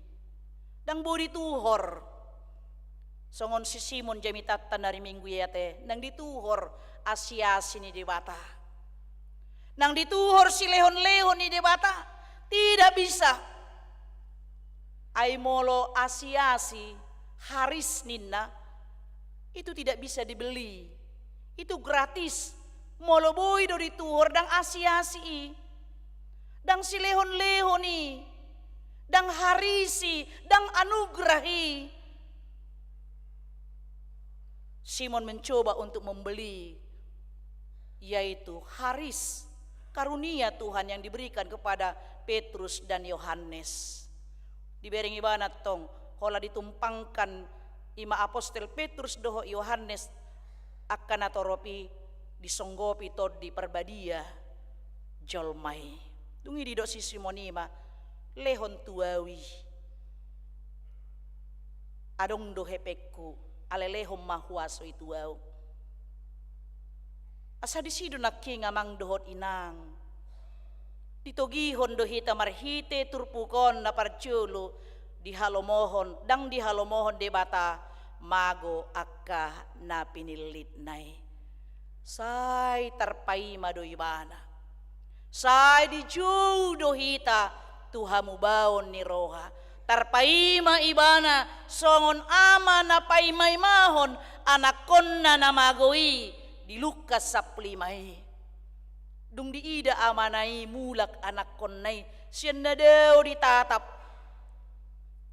Ndang boi dituhor. Songon si Simon jamitanta na di minggu i ate, ndang dituhor asi-asi ni Debata. Ndang dituhor silehon-lehon ni Debata. Tidak bisa. Ai molo asi-asi, haris ninna, itu tidak bisa dibeli. Itu gratis. Molo boi do dituhor, ndang asi-asi i. Ndang silehon-lehon i. Ndang haris i, ndang anugerah i. Simon mencoba untuk membeli, yaitu haris karunia Tuhan yang diberikan kepada Petrus dan Yohanes. Dibereng ibana tong, holan ditumpangkan i ma apostel Petrus dohot Yohanes angka na torop i, disonggopi Tondi Parbadia jolma i. Dung i didok si Simon i ma, lehon tu ahu i. Adong do hepengku, alai lehon ma huaso i tu ahu. Asa disi do nangkin amang dohot inang, ditogihon do hita marhite turpuk on na parjolo, dihalomohon, ndang dihalomohon Debata mago angka na pinillitna i. Sai tarpaima do ibana. Sai dijou do hita tu hamubaon ni roha. Tarpaima ibana songon ama na paimaimahon anakkonna na mago i di Lukas sampulu lima i. Dung diida amana i mulak anakkonna i, sian na dao ditatap.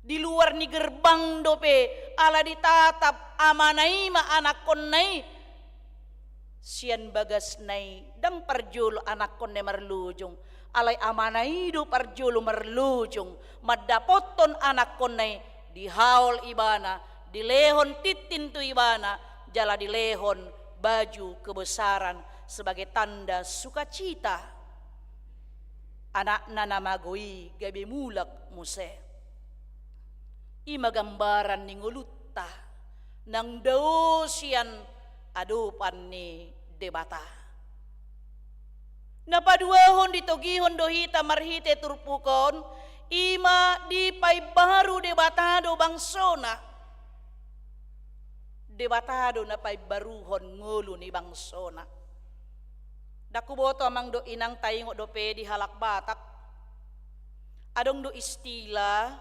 Di luar ni gerbang dope, ala ditatap amana i ma anakkonna i. Sian bagasna i, ndang parjolo anakkonna i marlojong, alai amana i do parjolo marlojong, mandapothon anakkonna i, dihaol ibana, dilehon tintin tu ibana, jala dilehon baju kebesaran sebagai tanda sukacita. Anakna na mago i gabe mulak muse. I ma gambaran ni ngolunta nang dao sian adopan ni Debata. Na paduahon ditogihon do hita marhite turpuk on, i ma dipaimbaru Debata do bangsona. Debata do na paimbaruhon ngolu ni bangsona. Ndang huboto amang dohot inang, taingot dope di halak Batak, adong do istilah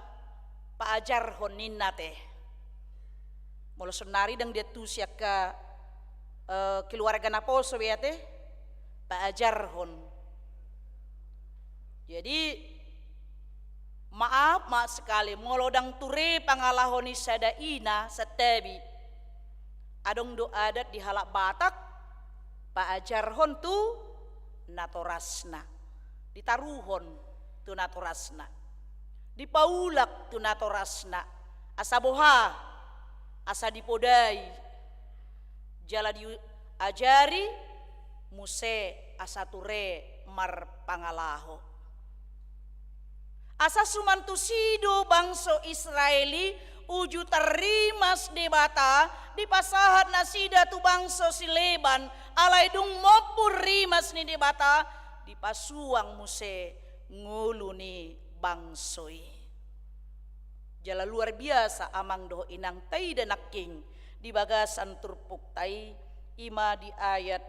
paajarhon ninna te. Molo saonari ndang diantusi angka Eh, keluarga naposo be ate, paajarhon. Jadi, maaf, maaf sekali, molo ndang ture pangalaho ni sada ina, santabi. Adong do adat di halak Batak, paajarhon tu natorasna. Ditaruhon tu natorasna. Dipaulak tu natorasna. Asa boha, asa dipodai. Jala diajari muse asa ture marpangalaho. Asa suman tusi do bangso Israel i uju tarrimas Debata, dipasahat nasida tu bangso sileban, alai dung mompur rimas ni Debata, dipasuang muse ngolu ni bangso i. Jala luar biasa amang dohot inang taida nangkin di bagasan turpukta i, ima di ayat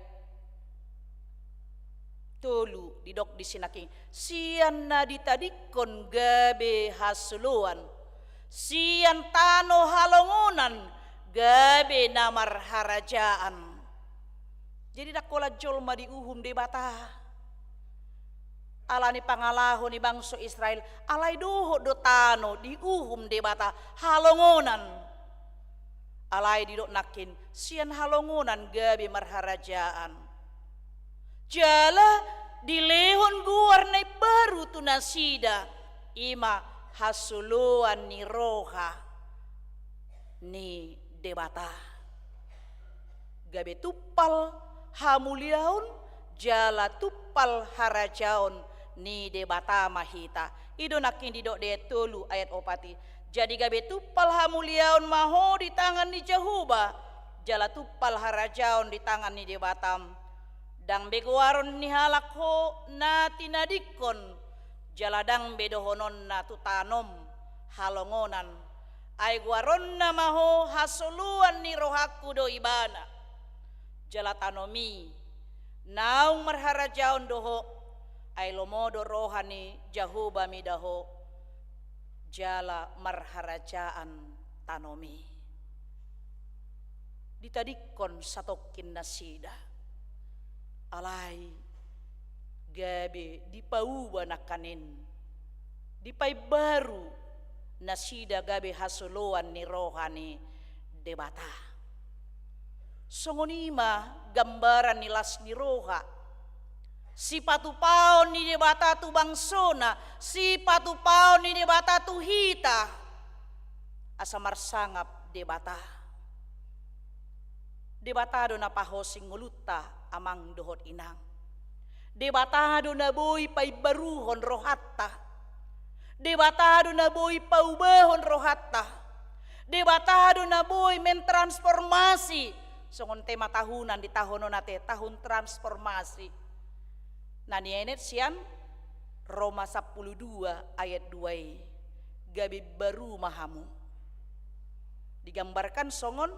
tolu didok disi nangkin, sian na ditadingkon gabe hasoloan, sian tano halongonan gabe na marharajaan. Jadi ndang holan jolma diuhum Debata ala ni pangalaho ni bangso Israel, alai dohot do tano diuhum Debata halongonan. Alai didok nangkin, sian halongonan gabe marharajaan. Jala dilehon goar na imbaru tu nasida, ima hasoloan ni roha ni Debata. Gabe tumpal hamuliaon jala tumpal harajaon ni Debata ma hita. I do nangkin didok di ayat tolu ayat opat i. Jadi gabe tumpal hamuliaon ma ho di tangan ni Jahowa, jala tumpal harajaon di tangan ni Debatam. Ndang be goaron ni halak ho na tinadingkon, jala ndang be dohononna tu tanom halongonan. Ai goaronna ma ho hasoloan ni rohangku do ibana. Jala tanom i, naung marharajaon do ho, ai lomo do roha ni Jahowa mida ho, jala marharajaan tanom i. Ditadingkon satongkin nasida. Alai gabe dipauba nangkaning, dipaimbaru nasida gabe hasoloan ni roha ni Debata. Songon i ma gambaran ni las ni roha. Sipatupaon ni Debata tu bangsona, sipatupaon ni Debata tu hita. Asa marsangap Debata. Debata do na pahosing ngolunta amang dohot inang. Debata do na boi paimbaruhon rohanta. Debata do na boi paubahon rohanta. Debata do na boi mentransformasi. Songon tema tahunan di tahun on ate, tahun transformasi. Na nienet sian Roma sampulu dua ayat dua i, gabe baru ma hamu. Digambarkan songon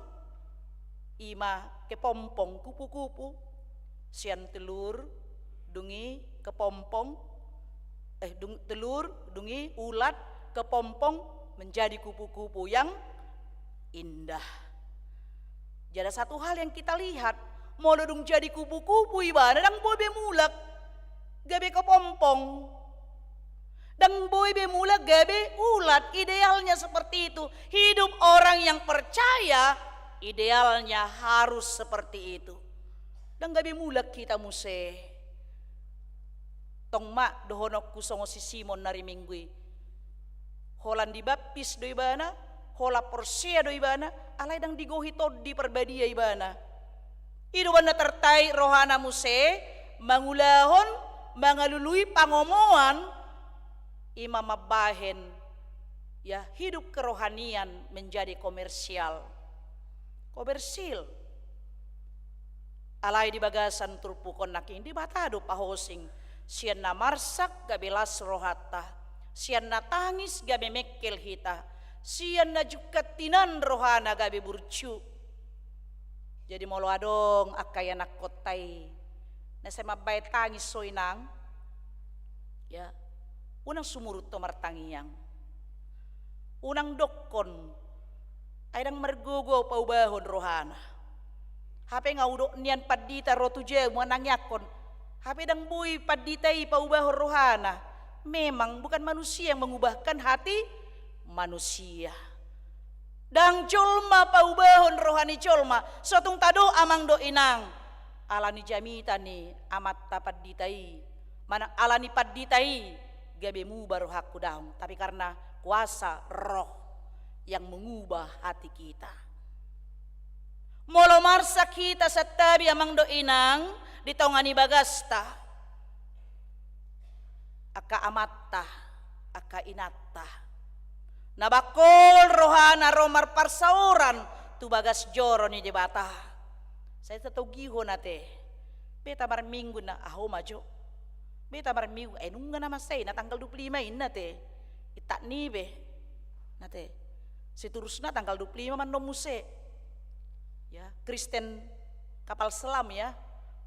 ima kepompong kupu-kupu, sian telur, dung i kepompong, eh, dung, telur, dung i ulat, kepompong, menjadi kupu-kupu yang indah. Jadi satu hal yang kita lihat, molo dung jadi kupu-kupu ibana, ndang boi be mulak gabe kepompong. Ndang boi be mulak gabe ulat, idealnya seperti itu. Hidup orang yang percaya idealnya harus seperti itu. Ndang gabe mulak hita muse. Tong ma dohononku songon si Simon na riminggu i. Holan dibaptis do ibana, holan porsea do ibana, alai ndang digohi Tondi Parbadia ibana. I do umbahen na tartait rohana muse, mangulahon, mangalului pangomoan, ima mambahen, ya, hidup kerohanian menjadi komersial. Komersil. Alai di bagasan turpuk on nangkin Debata do pahosing, sian na marsak gabe las rohanta, sian na tangis gabe mengkel hita, sian na jungkat tinan rohana gabe burju. Jadi molo adong angka ianakhonta i na sai mambahen tangis ho inang, ya, unang sumurut ho martangiang. Unang dokkon, ai ndang margogo paubahon rohana. Hape nga hudok nian pandita ro tu jabu manangiangkon. Hape ndang boi pandita i paubahon rohana. Memang bukan manusia yang mengubahkan hati manusia. Ndang jolma paubahon roha ni jolma, so tung tadok amang dohot inang. Ala ni jamita ni amanta pandita i, manang ala ni pandita i, gabe muba rohangku, daong, tapi karena kuasa Roh yang mengubah hati kita. Molo marsak hita santabi amang dohot inang di tonga ni bagasta, angka amanta, angka inanta, na bangkol rohana ro marparsaoran tu bagas joro ni Debata. Sai tatogihon ate, beta marminggu na, aho ma jo. Beta marminggu, eh, nunga na masa i, na tanggal dua puluh lima i na te. Itak ni be. Na te. Seterusna tanggal dua puluh lima mandok muse. Ya, Kristen kapal selam ya.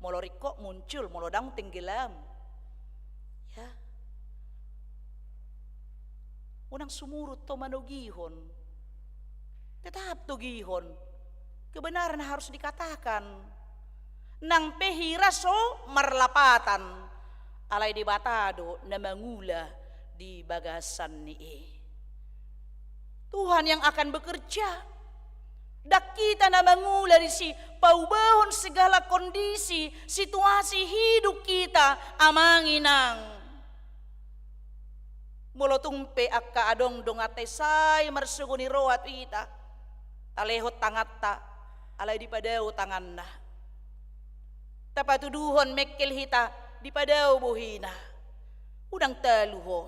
Molo ringkot muncul, molo daong tenggelam. Ya. Unang sumurut ho manogihon. Tetap togihon. Kebenaran harus dikatakan. Nang pe hira so marlapatan, alai Debata do na mangula di bagasan ni i. Tuhan yang akan bekerja. Ndang hita na mangula disi, paubahon segala kondisi, situasi hidup hita, amang inang. Molo tung pe angka adong dongan ta i sai marsogoni roha tu hita, talehon tanganta, alai dipadao tanganna. Tapatuduhon mengkel hita, dipadao bohina. Unang talu ho.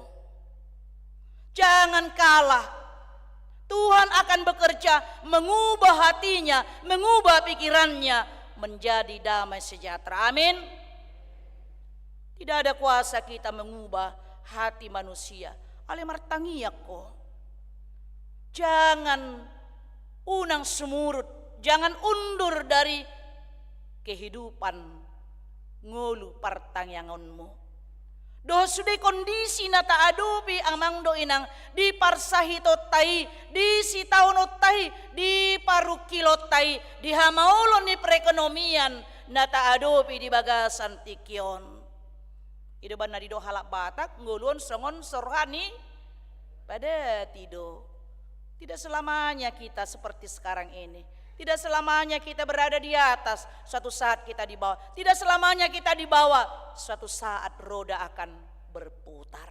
Jangan kalah. Tuhan akan bekerja, mengubah hatinya, mengubah pikirannya menjadi damai sejahtera. Amin. Tidak ada kuasa kita mengubah hati manusia. Alai martangiang ho. Jangan unang sumurut, jangan undur dari kehidupan ngolu partangiangonmu. Dohot sude kondisi na taadopi amang dohot inang di parsahitonta i, di sitaononta i, di parungkilonta i, di hamaolon ni perekonomian na taadopi di bagasan tingki on. I do umbahen na didok halak Batak, ngolu on songon so roha ni padati do. Tidak selamanya kita seperti sekarang ini. Tidak selamanya kita berada di atas, suatu saat kita di bawah. Tidak selamanya kita di bawah, suatu saat roda akan berputar.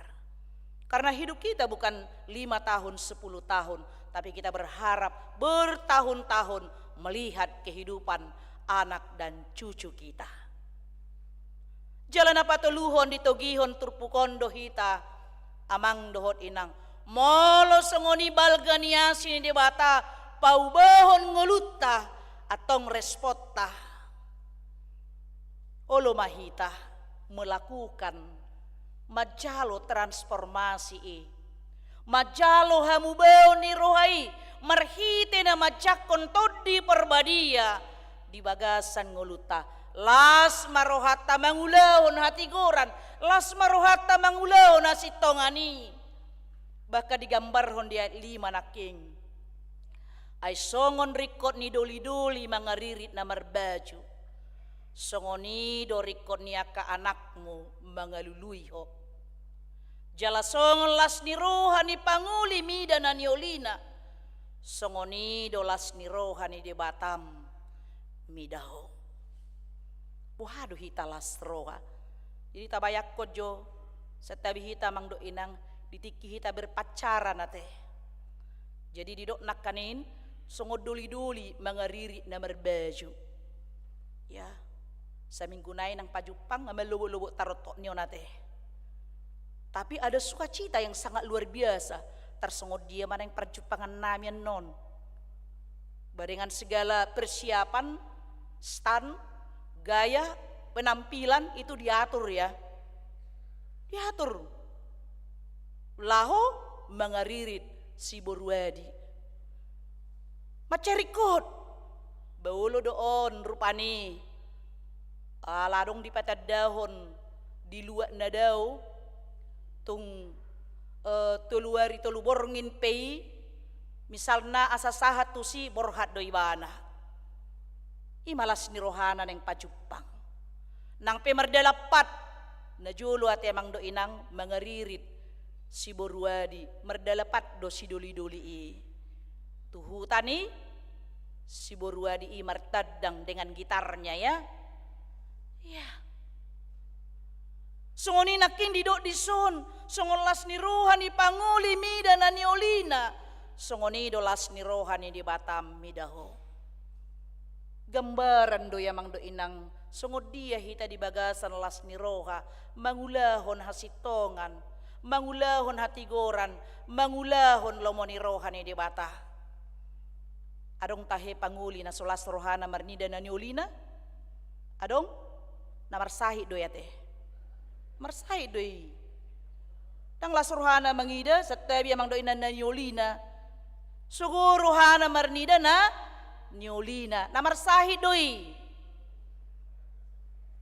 Karena hidup kita bukan lima tahun, sepuluh tahun, tapi kita berharap bertahun-tahun melihat kehidupan anak dan cucu kita. Jala na patoluhon, ditogihon turpuk on do hita, amang dohot inang. Molo songon i balga ni asi ni Debata paubahon ngolunta, antong responta. Olo ma hita melakukan, manjalo transformasi i. Manjalo hamubaon ni roha i, marhite na manjangkon Tondi Parbadia di bagasan ngolunta. Las ma rohanta mangulahon hatigoran, las ma rohanta mangulahon hasintongan i. Bahkan digambarhon di ayat lima nangkin. Ai songon ringkot ni doli-doli mangaririt na marbaju, songon i do ringkot ni angka anakmu mangalului ho. Jala songon las ni roha ni pangoli mida na niolina, songon i do las ni roha ni Debatam mida ho. Boha do hita las roha? Jadi tabayangkon jo, santabi hita amang dohot inang, di tingki hita berpacaran ate. Jadi didok nangkaning songon doli-doli mangaririt na marbaju. Ya, saminggu nai nang pajumpang, nga manlobot-lobot tarotok ni on ate. Tapi ada sukacita yang sangat luar biasa. Tarsongon dia ma naeng parjumpangan nami annon. Bah, dengan segala persiapan, stand, gaya, penampilan itu diatur ya. Diatur. Laho mangaririt si boru Adi. Mansai ringkot. Bah, olo do on rupani. Ala adong dipatandahon di luat na dao, tung, eh, tolu ari tolu borngin pe i, misalna asa sahat tusi borhat do ibana. I ma las ni rohana naeng pajumpang. Nang pe mardalan pat, na jolo ate amang dohot inang mangaririt siboru adi, mardalan pat do sidoli-doli i. Tu huta ni siboru adi i martandang dengan gitarnya, ya. Ya. Songon i nangkin didok dison, songon las ni roha ni pangoli mida na niolina, songon i do las ni roha ni Debata mida ho. Gambaran do i amang dohot inang, songon dia hita di bagasan las ni roha, mangulahon hasintongan, mangulahon hatigoran, mangulahon lomo ni roha ni Debata. Adong tahe pangoli na so las rohana marnida na niolina? Adong? Na marsahit do i ate. Marsahit do i. Ndang las rohana mangida, santabi amang dohot inang, na niolina. Sogo rohana marnida na niolina. Na marsahit do i.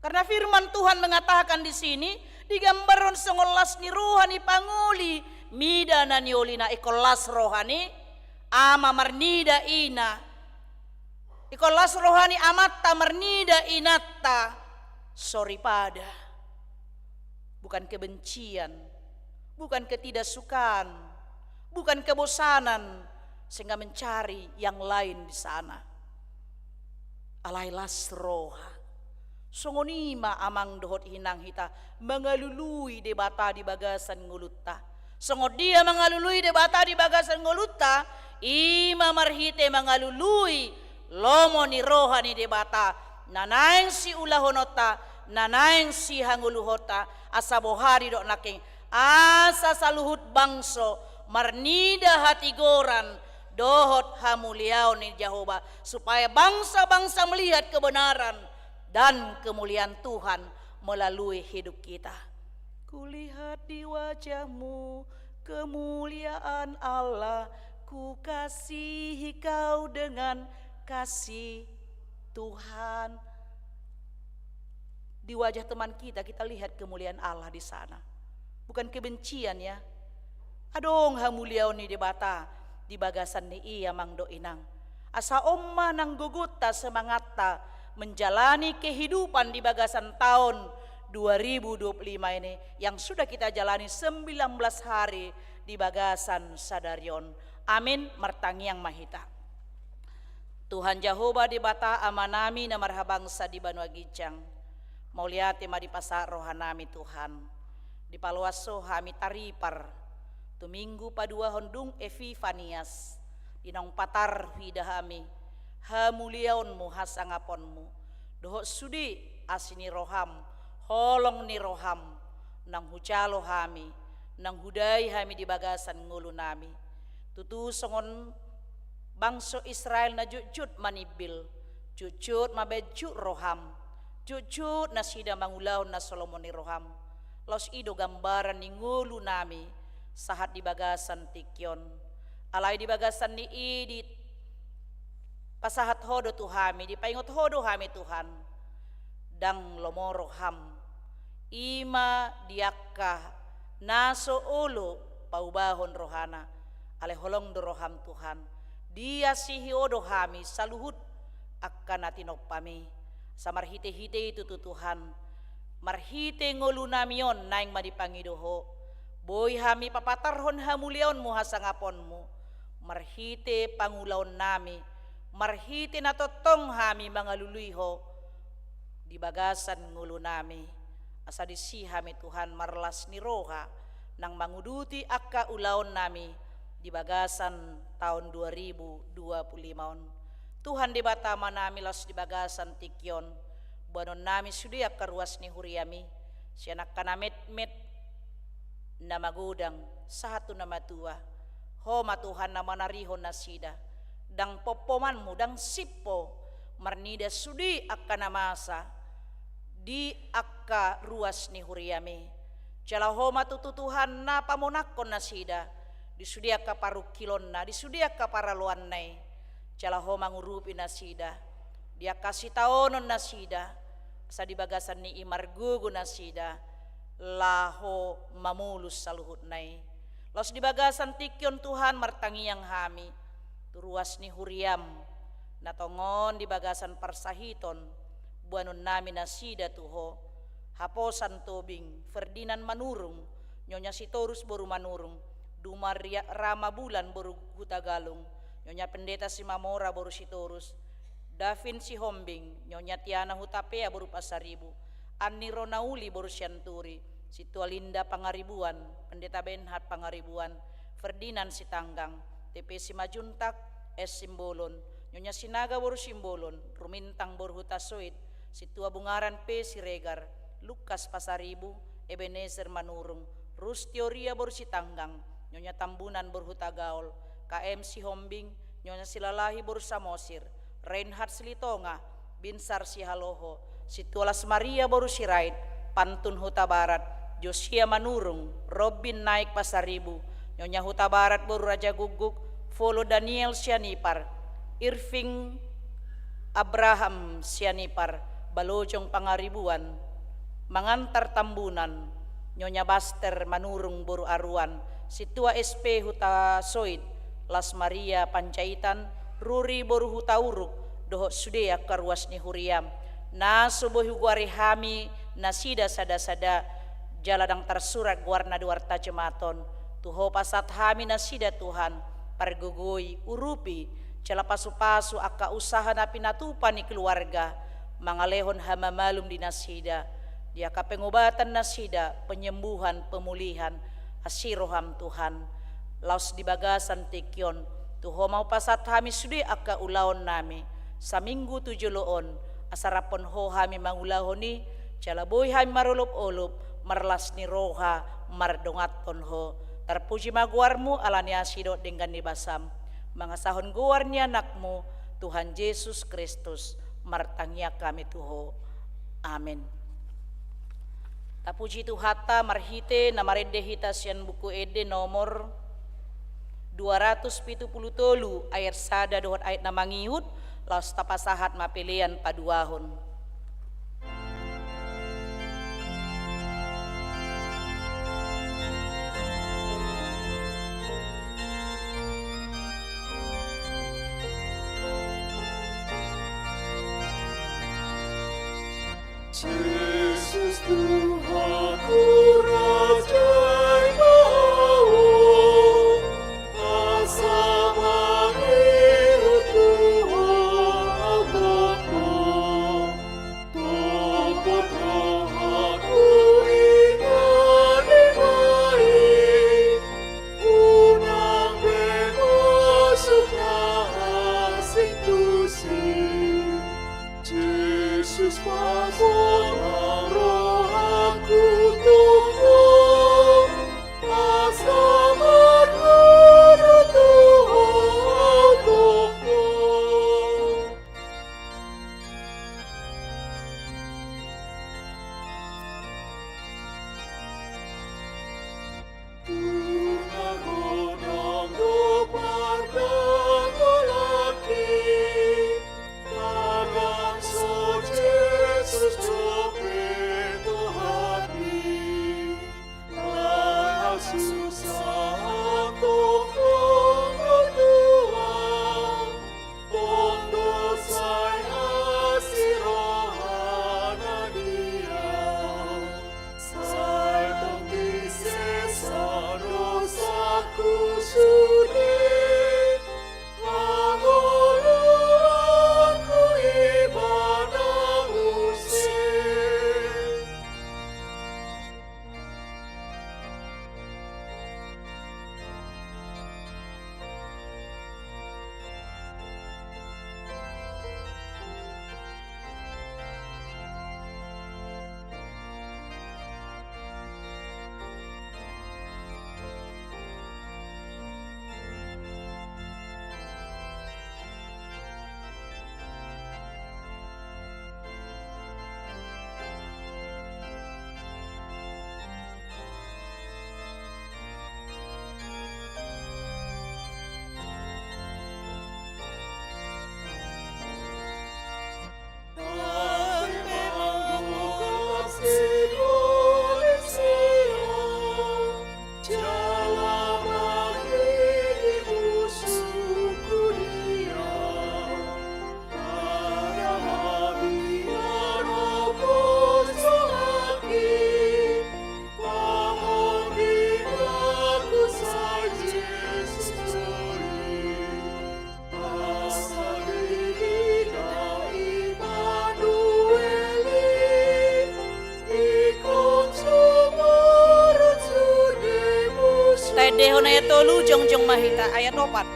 Karena firman Tuhan mengatakan di sini, digambarhon songon las ni roha ni pangoli mida na niolina, ingkon las roha ni ama marnida ina. Ingkon las roha ni amanta marnida inanta soripada. Bukan kebencian, bukan ketidaksukaan, bukan kebosanan, sehingga mencari yang lain di sana. Alai las roha. Songon i ma amang dohot inang hita mangalului Debata di bagasan ngolunta. Songon dia mangalului Debata di bagasan ngolunta, i ma marhite mangalului lomo ni roha ni Debata, na naeng siulahononta, na naeng sihangoluhonta, asa boha didok nangkin, asa saluhut bangso marnida hatigoran dohot hamuliaon ni Jahowa, supaya bangsa-bangsa melihat kebenaran dan kemuliaan Tuhan melalui hidup kita. Kulihat di wajahmu kemuliaan Allah, ku kasihi kau dengan kasih Tuhan. Di wajah teman kita, kita lihat kemuliaan Allah di sana. Bukan kebencian, ya. Adong hamuliaon ni Debata di bagasan ni i amang dohot inang. Asa on ma nang gogonta, semangatta menjalani kehidupan di bagasan taon dua ribu dua puluh lima ini yang sudah kita jalani sembilan belas hari di bagasan sadari on. Amin, martangiang ma hita. Tuhan Jahowa Debata Amanami na marhabangsa di banua ginjang, mauliate ma dipasahat rohanami Tuhan, dipaloas Ho hami taripar tu Minggu paduahon dung Epifanias, di naung patar huida hami hamuliaonmu, hasangaponmu, dohot sude asi ni roham, holong ni roham, naung hujalo hami, naung hudai hami di bagasan ngolunami. Tutu songon bangso Israel na jotjot manimbil, jotjot mabaen jut roham, jotjot nasida mangulahon na so lomo ni roham. Laos i do gambaran ni ngolunami sahat di bagasan tingki on. Alai di bagasan ni i dipasahat Ho do tu hami, dipaingot Ho do hami Tuhan. Ndang lomo roham. I ma di angka na so olo paubahon rohana, alai holong do roham Tuhan. Diasihi Ho do hami saluhut angka na tinompami. Asa marhitehite i tutu Tuhan, marhite ngolunami on naeng ma dipangido Ho. Boi hami papatarhon hamuliaonmu, hasangaponmu, marhite pangulaonnami, marhite na tongtong hami mangalului Ho di bagasan ngolunami. Asa disi hami Tuhan marlas ni roha nang manguduti angka ulaonnami di bagasan taon dua ribu dua puluh lima on. Tuhan Debata Amanami, laos di bagasan tingki on boanonnami sude angka ruas ni huriami, sian angka na metmet, na magodang, sahat tu na matua. Ho ma Tuhan na manarihon nasida. Ndang pompomanmu, ndang simpo marnida sude angka na masa di angka ruas ni huriami. Jala Ho ma tutu Tuhan na pamonangkon nasida di sude angka parungkilonna, di sude angka paraloanna i. Jala Ho mangurupi nasida di angka sitaonon nasida, asa di bagasan ni i margogo nasida, laho mamolus saluhutna i. Laos di bagasan tingki on Tuhan martangiang hami tu ruas ni huriam, Na tongon di bagasan parsahiton, boanonnami nasida tu ho, Haposan Tobing, Ferdinand Manurung, Nyonya Sitorus boru Manurung, Dumaria Rama Bulan boru Hutagalung, Nyonya Pendeta Simamora boru Sitorus, Davin Sihombing, Nyonya Tiana Hutapea boru Pasaribu, Anni Ronauli boru Sianturi, Sintua Linda Pangaribuan, Pendeta Benhat Pangaribuan, Ferdinand Sitanggang, T P Simanjuntak, S Simbolon, Nyonya Sinaga boru Simbolon, Rumintang boru Hutasoit, Sintua Bungaran P Siregar, Lukas Pasaribu, Ebenezer Manurung, Rustioria boru Sitanggang, Nyonya Tambunan boru Hutagaol, K M Sihombing, Nyonya Silalahi boru Samosir, Reinhard Silitonga, Binsar Sihaloho, Sintua Las Maria boru Sirait, Pantun Hutabarat, Josia Manurung, Robin Naik Pasaribu, Nyonya Hutabarat boru Raja Guguk, Folo Daniel Sianipar, Irving Abraham Sianipar, Balojong Pangaribuan, Mangantar Tambunan, Nyonya Baster Manurung boru Aruan, Sintua S P Hutasoit, Las Maria Panjaitan, Ruri boru Hutauruk, dohot sude angka ruas ni huria. Na so boi hugoari hami nasida sada-sada, jala ndang tarsurat goarna di warta jematon. Tu ho pasahat hami nasida Tuhan, pargogoi, urupi, jala pasu-pasu angka usaha na pinatupa ni keluarga, mangalehon hamamalum di nasida, di angka pengobatan nasida, penyembuhan, pemulihan, asi roham Tuhan. Laos di bagasan tingki on, tu ho ma hupasahat hami sude angka ulaonnami, saminggu tu jolo on, asa raphon ho hami mangulahon i, jala boi hami marolop-olop, marlas ni roha, mardonganhon ho. Tarpuji ma goarmu, ala ni asi dohot denggan ni basam. Mangasahon goar ni anakmu, Tuhan Jesus Kristus, martangiang hami tu ho. Amen. Tapuji Tuhanta marhite na marende hita sian Buku Ende nomor dua ratus pitu pulu tolu, ayat sada dohot ayat na mangihut, laos tapasahat ma pelean paduahon. Jesus Tuhanku, Raja i ma Ho, asa mangihut tu Ho hata-Mu. Topot rohangku, ingot i ma i, unang be masuk na asing tusi. Jesus, pasonang roham Endehon ayat tolu, jongjong ma hita, ayat opat.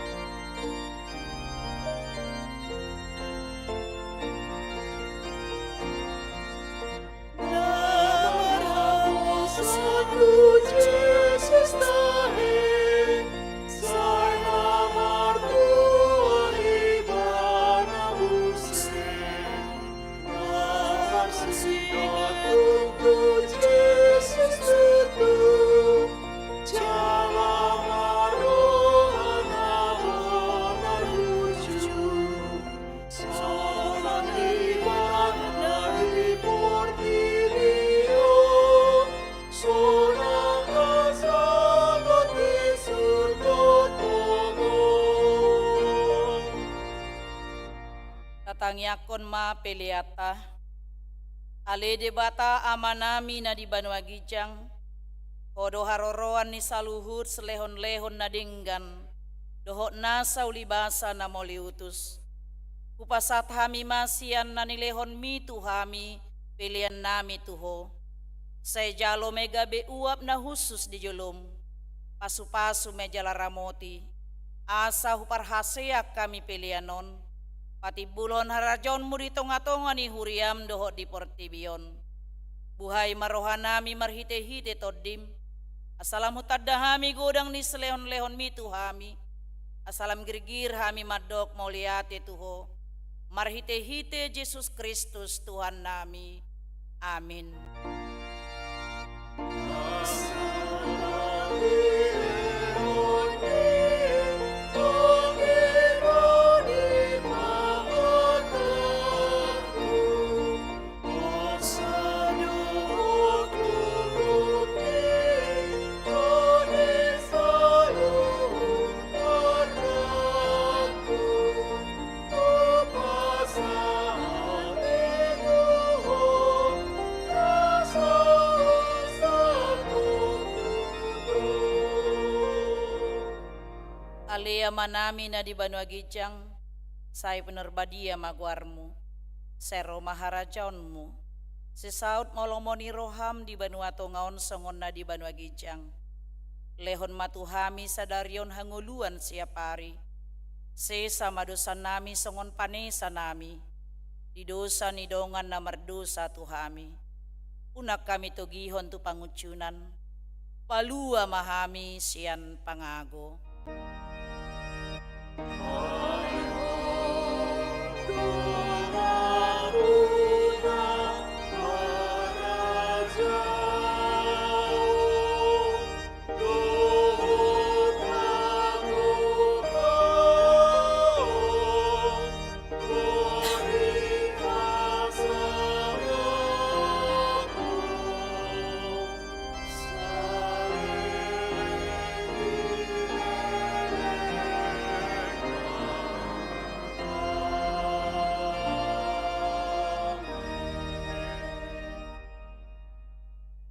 Tatangiangkon ma peleanta. Ale Debata Amanami na di banua ginjang, Ho do haroroan ni saluhut silehonlehon na denggan dohot nasa ulibasa na mauliutus. Hupasahat hami ma sian na nilehonMi tu hami peleannami tu Ho. Sai jalo ma i gabe uap na hushus di joloM. Pasupasu ma i jala ramoti, asa huparhaseang hami pelean on patimbulhon harajaonMu di tongatonga ni huriaM dohot di portibi on. Buhai ma rohanami marhitehite TondiM, asa lam hutanda hami godang ni silehonlehonMi tu hami, asa lam girgir hami mandok mauliate tu Ho, marhitehite Jesus Kristus Tuhannami. Amin. Ale Amanami na di banua ginjang, sai pinarbadia ma goarMu. Sai ro ma harajaonMu. Sai saut ma lomo ni rohaM di banua tonga on songon na di banua ginjang. Lehon ma tu hami sadari on hangoluan siapari. Sesa ma dosanami songon panesanami di dosa ni dongan na mardosa tu hami. Unang hami togihon tu pangunjunan. Palua ma hami sian pangago.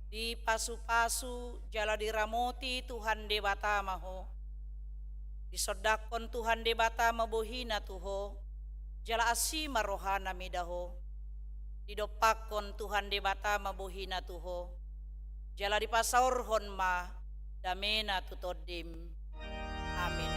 Dipasupasu jala diramoti Tuhan Debata ma ho. Disondangkon Tuhan Debata ma bohina tu ho, jala asi ma rohana mida ho. Didompakkon Tuhan Debata ma bohina tu ho, jala dipasaorhon ma damena tu tondim. Amin.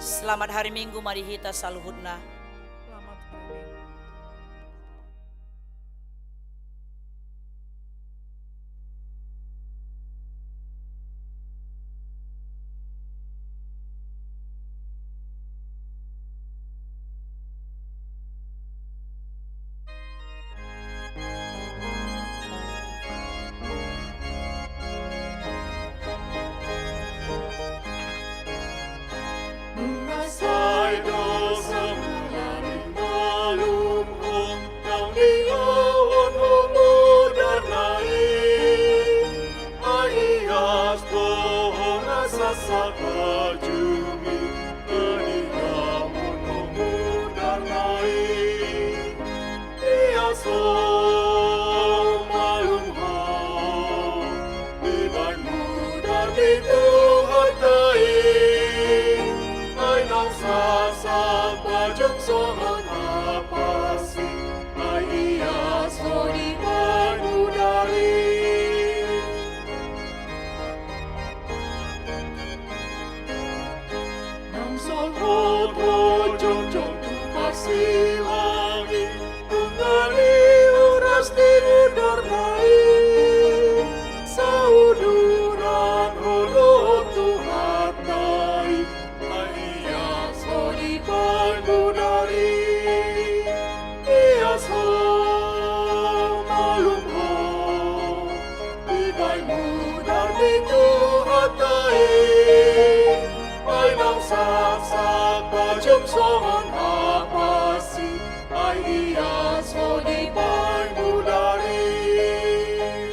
Selamat hari Minggu ma di hita saluhutna. Selamat hari Minggu. Songon ho jongjong tu parsilangi, nunga ni uras ni udar nai, sauduran ho dohot Tuhanta i, na ias ho di panggunari, ias ho malum ho. Dibahen mudar ni Tuhanta i, ai naung saksak pajum songon